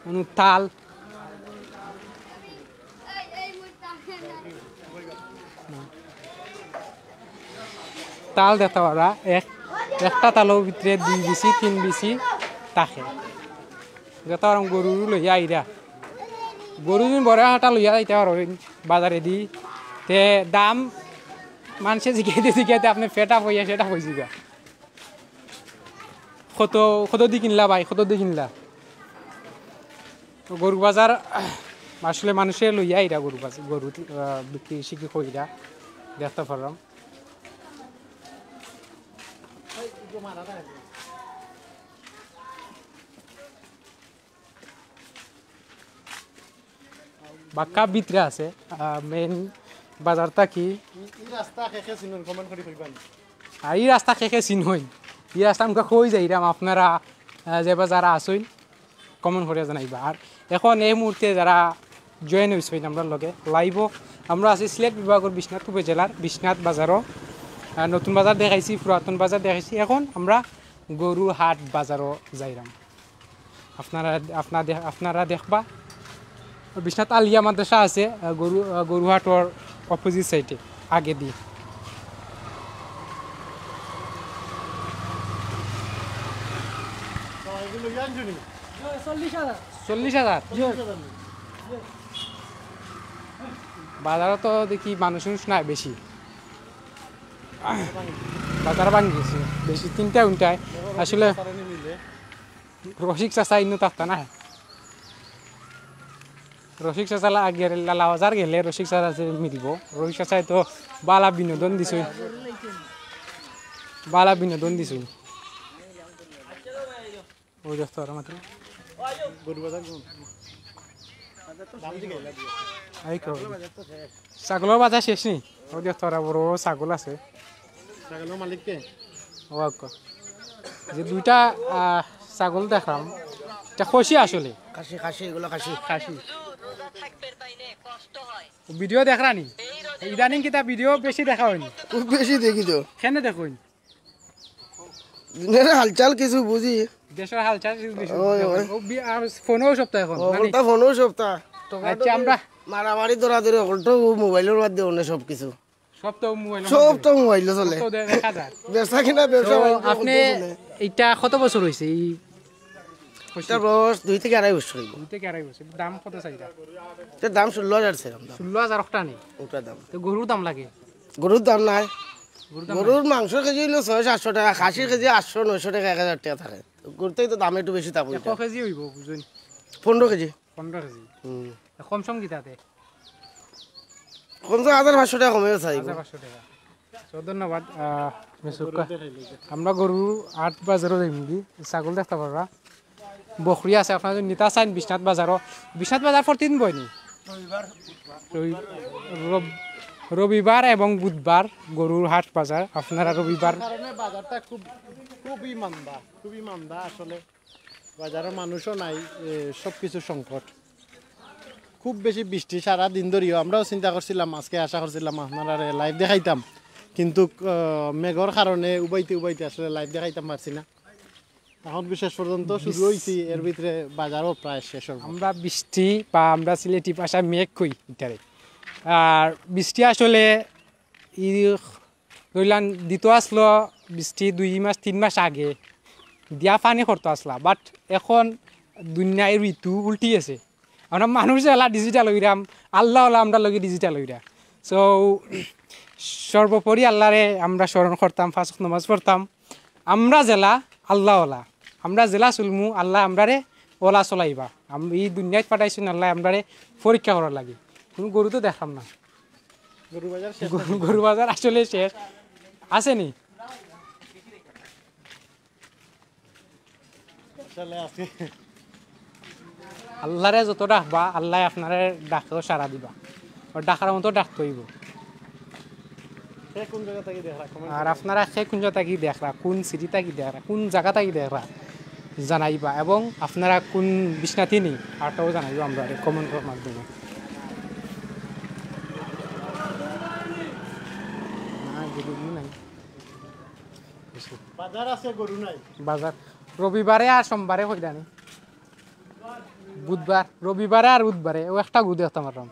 অনু তাল। তাল দেখতা পাররা, এক, একটা তালর ভিতরে দুই বিচি, তিন বিচি থাকে। দেখতা পাররা গরু লইয়া আইরা। গরু যুদি বড় একটা লইয়া যাইতা পারইন বাজারেদি, তে দাম মানষে জিকাইতে জিকাইতে আপনে fed up অইয়া সেটা অইযিবা। কত, কত দি কিনলা ভাই, কত দি কিনলা? তো গরু বাজার আসলে মানষে লইয়া আইরা গরু বাজার, গরু, আহ, বিক্রি শিক্রি কইরা দেখতা পাররাম। বাক্কা ভিতরে আছে, আহ, main বাজার থাকি। ই, ই রাস্তা কে কে চিনইন, comment করি কইবা নি? আর ই রাস্তা কে কে চিনইন? ই রাস্তা আমরা কই যাইরাম, আপনারা, আহ, যে বা যারা আছইন, comment করিয়া জানাইবা। আর এখন এই মুহূর্তে যারা join অইছইন আমরার লগে live ও, আমরা আছি সিলেট বিভাগর বিশ্বনাথ উপজেলার বিশ্বনাথ বাজারো। আহ, নতুন বাজার দেখাইছি, পুরাতন বাজার দেখাইছি, এখন আমরা গরুর হাট বাজারো যাইরাম। আপনারা, আপনারা দে-, আপনারা দেখবা, বিশ্বনাথ আলিয়া মাদ্রাসা আছে, আহ, গরু, আহ, গরুহাটর opposite side এ, আগেদি। চল্লিশ হাজার। চল্লিশ হাজার? বাজারো তো দেখি মানুষ উনুষ নাই বেশি। বাজার ভাঙ্গি গেছে বেশি, তিনটা উনটায়। আসলে রসিক চাচা ইনো থাকতা না। রসিক চাচা লা-, গেলে, লালা বাজার গেলে রসিক চাচা আছে মিলবো। রসিক চাচায় তো বালা বিনোদন দিছইন, বালা বিনোদন দিছইন। ওই দেখতো ওরা মাত্র। গরু বাজার কোন? দাম দিকে এলা দিয়ে। এই কো। ছাগলর বাজার শেষ নি? ওই দেখতো ওরা বড় বড় ছাগল আছে। ছাগলর মালিক কে? ও আক্কা। যে দুইটা, আহ, ছাগল দেখলাম, এটা খাসি আসলে। খাসি, খাসি, এগুলো খাসি। খাসি। ভিডিও দেখরা নি? ইদানিং কিতা ভিডিও বেশি দেখা অয়নি? খুব বেশি দেখি তো। কেনে দেখইন? দিনের হালচাল কিছু বুঝি। দেশর হালচাল কিছু বেশি ওই, দেখইন। ওই। ও বি-, আর ফোনও সপ্তাহ এখন, ও, না নি? ওটা ফোনও সপ্তাহ। আচ্ছা, আমরা মারামারি ধরাধরি অকলটাও মোবাইলর মাধ্যমে অনে সব কিছু। সব তো মোবাইলর সব মাধ্যমে। তো মোবাইলো চলে। সব তো দে-, দেখা যায়। বেচা কিনা ব্যবসা তো বাণিজ্য আপনি করতে চলে। এটা কত বছর হইছে এই এটা বয়স দুই থেকে আড়াই বছর হইব। দুই থেকে আড়াই বছর। দাম কত চাইরা? এটার দাম ষোলো হাজার চাইরাম দাম। ষোলো হাজার ওটা নেই? ওটার দাম। তো গরুর দাম লাগে? গরুর দাম নাই। গরুর দাম গরুর নাই? মাংস কেজি হইলো ছয় সাতশো টাকা, খাসির কেজি আটশো নয়শো টাকা, এক হাজার টাকা থাকে। তো গরুতেই তো দাম একটু বেশি দাম এক ওইটা। কেজি হইব, বুঝুন। পনেরো কেজি। পনেরো কেজি। হুম। তো কম সম কিতাতে? কমসে কম হাজার পাঁচশো টাকা কমে চাইব। হাজার পাঁচশো টাকা। So, ধন্যবাদ, আহ, মিসুক্কা। আমরা গরু হাট বাজারও যাইমুগি, ছাগল দেখতা পাররা। বকরি আছে, আপনারা যদি নিতা চাইন বিশ্বনাথ বাজারও। বিশ্বনাথ বাজার প্রতিদিন বয়নি? রবি-, রব-, রবিবার এবং বুধবার গরুর হাট বাজার। আপনারা রবিবার কারণে বাজারটা খুব, খুবই মান্দা, খুবই মান্দা আসলে। বাজারো মানুষও নাই, এ, সব কিছু সংকট। খুব বেশি বৃষ্টি সারা দিন ধরিও। আমরাও চিন্তা করছিলাম, আজকে আশা করছিলাম আপনারারে live দেখাইতাম, কিন্তু, আহ, মেঘর কারণে উবাইতে উবাইতে আসলে live দেখাইতাম পারছি না। এখন বিশেষ পর্যন্ত শুরু হইছি, এর ভিতরে বাজারও প্রায় শেষ হবে। আমরা বৃষ্টি বা আমরা সিলেটি ভাষায় মেঘ কই ইটারে। আর বৃষ্টি আসলে ই ধরলাম দিত আসলো বৃষ্টি দুই মাস তিন মাস আগে, দিয়া পানি করতো আসলা, but এখন দুনিয়ার ঋতু উল্টি গেছে। আমরা মানুষ যেলা digital হইরাম, আল্লাহ ওলা আমরা লগে digital হইরা। So, সর্বোপরি আল্লাহরে আমরা স্মরণ করতাম, পাঁচ ওয়াক্ত নামাজ পড়তাম। আমরা যেলা আল্লাহ ওলা, আমরা যেলা চলমু, আল্লাহ আমরারে ওলা চলাইবা। আম-, এই দুনিয়াত পাঠাইছইন আল্লাহ আমরারে পরীক্ষা করার লাগি। কোনো গরু তো দেখলাম না। গরু বাজার শেষ গরু, নাকি? গরু বাজার আসলে শেষ। আছে নি? আসলে আছে। আল্লাহরে যত ডাকবা, আল্লাহ আপনারে ডাকেও সাড়া দিবা। আর ডাকার মতো ডাকতে হইব। কে কোন জায়গা থাকি দেখরা, comment আর করো। আপনারা কে কোন জায়গা থাকি দেখরা, কোন city থাকি দেখরা, কোন জায়গা থাকি দেখরা, জানাইবা। এবং আপনারা কোন বিশ্বনাথি নি, আরটাও জানাইবা আমরা comment-র মাধ্যমে। না, গরু নাই। বাজার আছে, গরু নাই। বাজার রবিবারে আর সোমবারে কইলানি। বুধবার, রবিবারে আর বুধবারে, ও একটা গু দেখতাম পারলাম।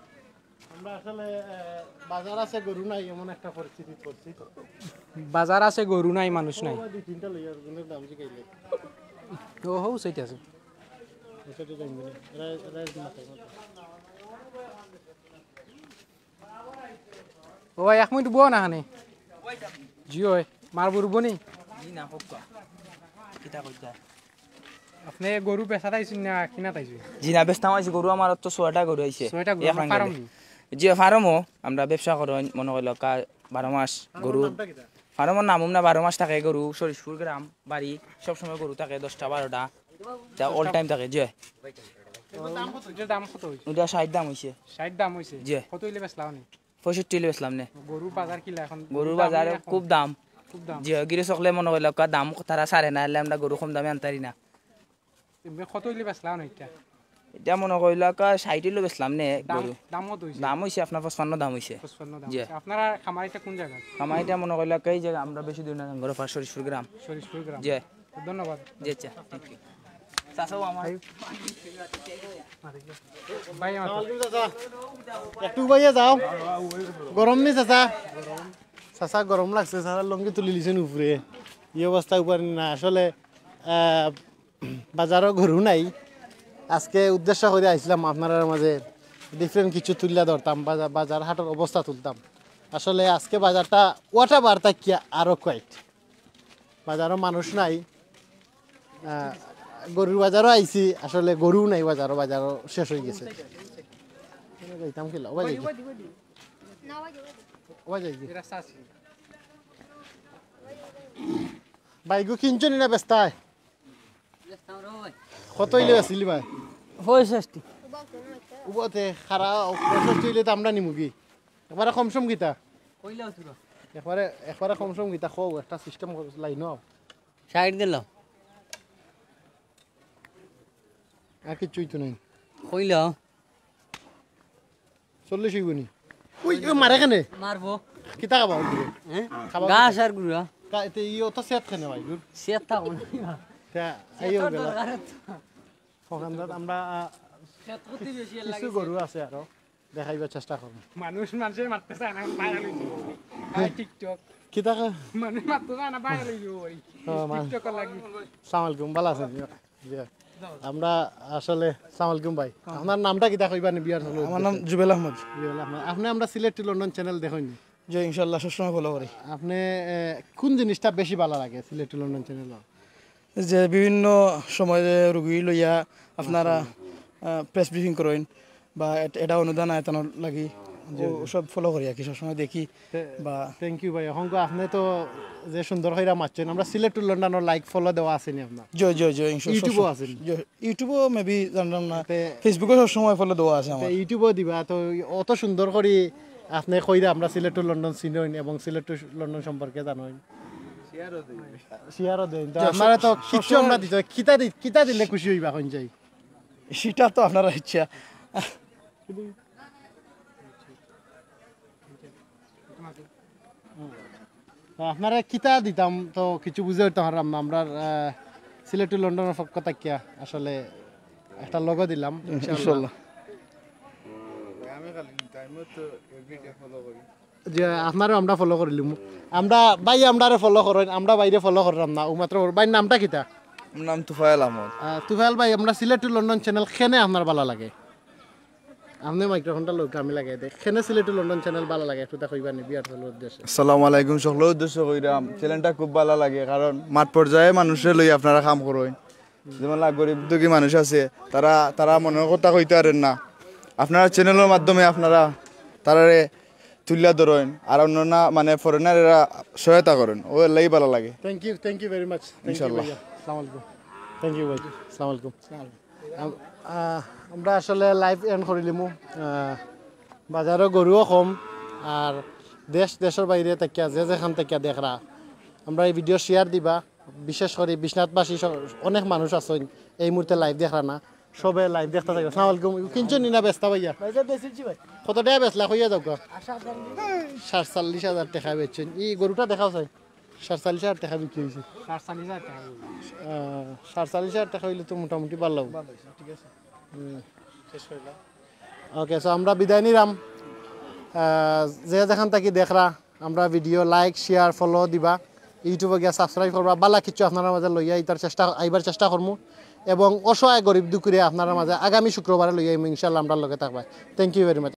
আমরা আসলে, আহ, বাজার আছে, গরু নাই, এমন একটা পরিস্থিতি পড়ছি। বাজার আছে, গরু নাই, মানুষ নাই। ও ভাই, দুই তিনটা লইয়া, ওগুলোর দাম জিগাইলে। ও হো, সেইটা আছে। ওটা তো জানবি না। এরা, এরা মাথায় মাথায়। ও ভাই, এক মিনিট বও না খানে। জি ওই, মার বুরবো নি? জি না, হোক তো। কিতা কইতা? আপনি গরু বেচা তাইছইন না কিনা তাইছইন? জি না, বেচতাম আইছি, গরু আমার তো ছয়টা গরু আইছে। ছয়টা গরু, এক আপনার আঙ্গেলে। Farm নি? জি, farm-ও আমরা ব্যবসা করি, মনে করি লক্কা বারো মাস গরু। Farm-র নামটা কিতা? Farm-র নাম না, বারো মাস থাকে গরু, শরীশপুর গ্রাম, বাড়ি, সবসময় গরু থাকে দশটা বারোটা, তা all time থাকে, জি। এটার দাম কত? এটার দাম কত হইছে? ওটা ষাইট দাম হইছে। ষাইট দাম হইছে? জি। কত হইলে বেচলা উনি? পঁয়ষট্টি হইলে বেচলাম নে। গরুর বাজার কিলা এখন? গরুর দাম বাজার এখন? খুব দাম। খুব দাম। জি, গিরে সকলে মনে করলে কা দাম তারা সারে না, এলে আমরা গরু কম দামে আনতারি না। এমনি কত হইলে বেচলা উনি এটা? এটা মনে করলে কা ষাইট হইলে বেচলাম নে দাম, গরু। দাম কত হইছে? দাম হইছে আপনার পঁচপান্ন দাম হইছে। পঁচপান্ন দাম জি। হইছে। আপনারা খামারিটা কোন জায়গা? খামারিটা মনে করলে কা এই যে আমরা বেশি দূর না, ঘরে পাশ শরীশপুর গ্রাম। শরীশপুর গ্রাম। জি। ধন্যবাদ। জি, আচ্ছা, thank you। চাচাও আমার। ভাই, আমার তো চাচা, একটু বাইরে যাও। গরম নি চাচা? চাচা গরম লাগছে, চাচা লুঙ্গি তুলি লিছেন উপরে। এই অবস্থা উপরে না, আসলে, আহ, বাজারও গরু নাই। আজকে উদ্দেশ্য করে আইছিলাম আপনারার মাঝে different কিছু তুলিয়া ধরতাম, বাজার, বাজার হাটর অবস্থা তুলতাম। আসলে আজকে বাজারটা ওয়াটা বার থাকিয়া আরো quite। বাজারও মানুষ নাই। আহ, গরুর বাজারও আইছি, আসলে গরু নাই বাজারও, বাজারও শেষ হয়ে গেছে। যাইতাম কিলা? ওবা যাই। ওবা যাই কি? ভাই, গো কিনছো নি না বেস্তায়? কত অইলে আছিলি ভাই? পঁয়ষট্টি। উবাতে খারা পঁয়ষট্টি অইলে তো আমরা নিমুগি। একবারে কম সম কিতা? কইলাও তোরা। একবারে, একবারে কম সম কিতা? কও, একটা সিস্টেম লাইন। ষাইট দিলাম। আর কিচ্ছুই তো নাই। কইলাও। চল্লিশ অইবো নি? ওই, ওই মারে কেনে? মারবো। কিতা খাবা ওই দিকে? হ্যাঁ? খাবা ঘাস আর গুড়া। কা-, এতে ই অত সেত কেনে ভাই, গুড়? সেত থাকবো না। তা, আইও সেতর বেলা। দরকার তো। ওখান আমরা, আহ, সেত করতে বেশি কিছু লাগে। গরু আছে আরো, দেখাইবার চেষ্টা করবো। মানুষ মানুষের মারতে চায় না, পাগল হইছে। আর TikTok। কিতা কয়? মানুষ মারতে চায় না, পাগল হইছে ওই। ও, মানুষ। TikTok লাগি। সালাম আলাইকুম, ভালা আছেন? জি। আমরা আসলে, সালাম আলাইকুম ভাই। আপনার নামটা কিতা কইবা নি, বিয়ার হলো আমার নাম উদ্দেশ্যে? জুবেল আহমদ। জুবেল আহমদ। আপনি আমরা সিলেট to লন্ডন চ্যানেল দেখইন নি? জি, ইনশাআল্লাহ সবসময় ফলো করি। আপনি, এ, কোন জিনিসটা বেশি ভালা লাগে সিলেট to লন্ডন চ্যানেল? যে বিভিন্ন সময় যে রুগী লইয়া আপনারা, মাশাআল্লাহ। আহ, প্রেস ব্রিফিং করইন বা এট-, এটা অনুদান আয়তানোর লাগি, জি, ও জি। সব ফলো করি আর কি, সবসময় দেখি তে-, বা thank you ভাই। এখন তো আপনি তো যে সুন্দর কইরা মাতছেন, আমরা সিলেট to লন্ডনর লাইক ফলো দেওয়া আছে নি আপনার? জি, জি, জি, ইনশাআল্লাহ, YouTube-ও সবসময়। আছে নি? জি, YouTube-ও maybe জানলাম না, তে Facebook-ও সবসময় ফলো দেওয়া আছে তে আমার। YouTube-ও দিবা, তো অত সুন্দর করি আপনি কইরা আমরা সিলেট to লন্ডন চিনইন এবং সিলেট to লন্ডন সম্পর্কে জানইন। শেয়ারও দেন। তো জি, আপনারা তো সব-, কিচ্ছু সবসময় আমরা দিতে, কিতা দি-, কিতা দিলে খুশি হইবা কোন যাই? সেটা তো আপনারা ইচ্ছা। তো আপনারা কিতা দিতাম তো কিছু বুঝে উঠতে পারলাম না। আমরা, আহ, সিলেট to লন্ডনর পক্ষ থাকিয়া আসলে একটা লোগো দিলাম, ইনশাআল্লাহ। ইনশাআল্লাহ। আমি খালি টাইমে তো এভরিডে ফলো করি। যে আপনারও আমরা ফলো করিলিমু। আমরা ভাই, আমরারে ফলো করইন, আমরা ভাইরে ফলো করলাম না। ও মাত্র ভাইর নামটা কিতা? আমার নাম তুফাইল আহমদ। আহ, তুফাইল ভাই, আমরা সিলেট to লন্ডন চ্যানেল কেনে আপনার ভালা লাগে? আপনি মাইক্রোফোনটা লোক আমি লাগাই দেই। কেনে সিলেট to লন্ডন চ্যানেল ভালা লাগে? একটু তা কইবা নি বিয়ার হলো উদ্দেশ্যে। আসসালামু আলাইকুম, সকলের উদ্দেশ্য কইরাম। চ্যানেলটা খুব ভালা লাগে, কারণ মাঠ পর্যায়ে মানুষরে লই আপনারা কাম করইন। যেমন লা-, গরিব দুঃখী মানুষ আছে, তারা, তারা মনের কথা কইতে পারেন না। আপনারা চ্যানেলর মাধ্যমে আপনারা তারারে তুলিয়া ধরইন, আর অন্যান্য মানে ফরেনার এরা সহায়তা করইন, ও এর লাগি ভালা লাগে। Thank you, thank you very much। Thank you ইনশাআল্লাহ। ভাইয়া। আসসালামু আলাইকুম। Thank you ভাই। আসসালামু আলাইকুম। আম-, আহ, আমরা আসলে লাইভ এন্ড করিলিমু। আহ, বাজারো গরুও কম, আর দেশ, দেশর বাইরে থাকিয়া, যে যেখান থাকিয়া দেখরা, আমরা এই ভিডিও শেয়ার দিবা। বিশেষ করি বিশ্বনাথবাসী স-, অনেক মানুষ আছইন এই মুহূর্তে লাইভ দেখরা না, সবে লাইভ দেখতা থাকবা। আসসালামু আলাইকুম। কিনছো নি না বেস্তা ভাইয়া? ভাইয়া, বেচছি ভাই। কত টাকা বেচলা? কইয়া যাও গা। সাতচল্লিশ হাজার টাকা বেচছেন। এই গরুটা দেখাও চাই। সাতচল্লিশ হাজার টাকা বিক্রি হইছে। সাতচল্লিশ হাজার টাকা। আহ, সাতচল্লিশ হাজার টাকা হইলে তো মোটামুটি ভালা লাগবো। ভালা হইছে, ঠিক আছে। হুম। শেষ করিলাম। ওকে, so আমরা বিদায় নিলাম। আহ, যে যেখান থাকি দেখরা, আমরা ভিডিও লাইক, শেয়ার, ফলো দিবা, YouTube-ও গিয়া সাবস্ক্রাইব করবা, ভালা কিছু আপনারার মাঝে লইয়া ইতার চেষ্টা, আইবার চেষ্টা করমু, এবং অসহায় গরিব দুঃখীরে আপনারার মাঝে আগামী শুক্রবারে লইয়া আইমু, ইনশাআল্লাহ আমরার লগে থাকবা। Thank you very much।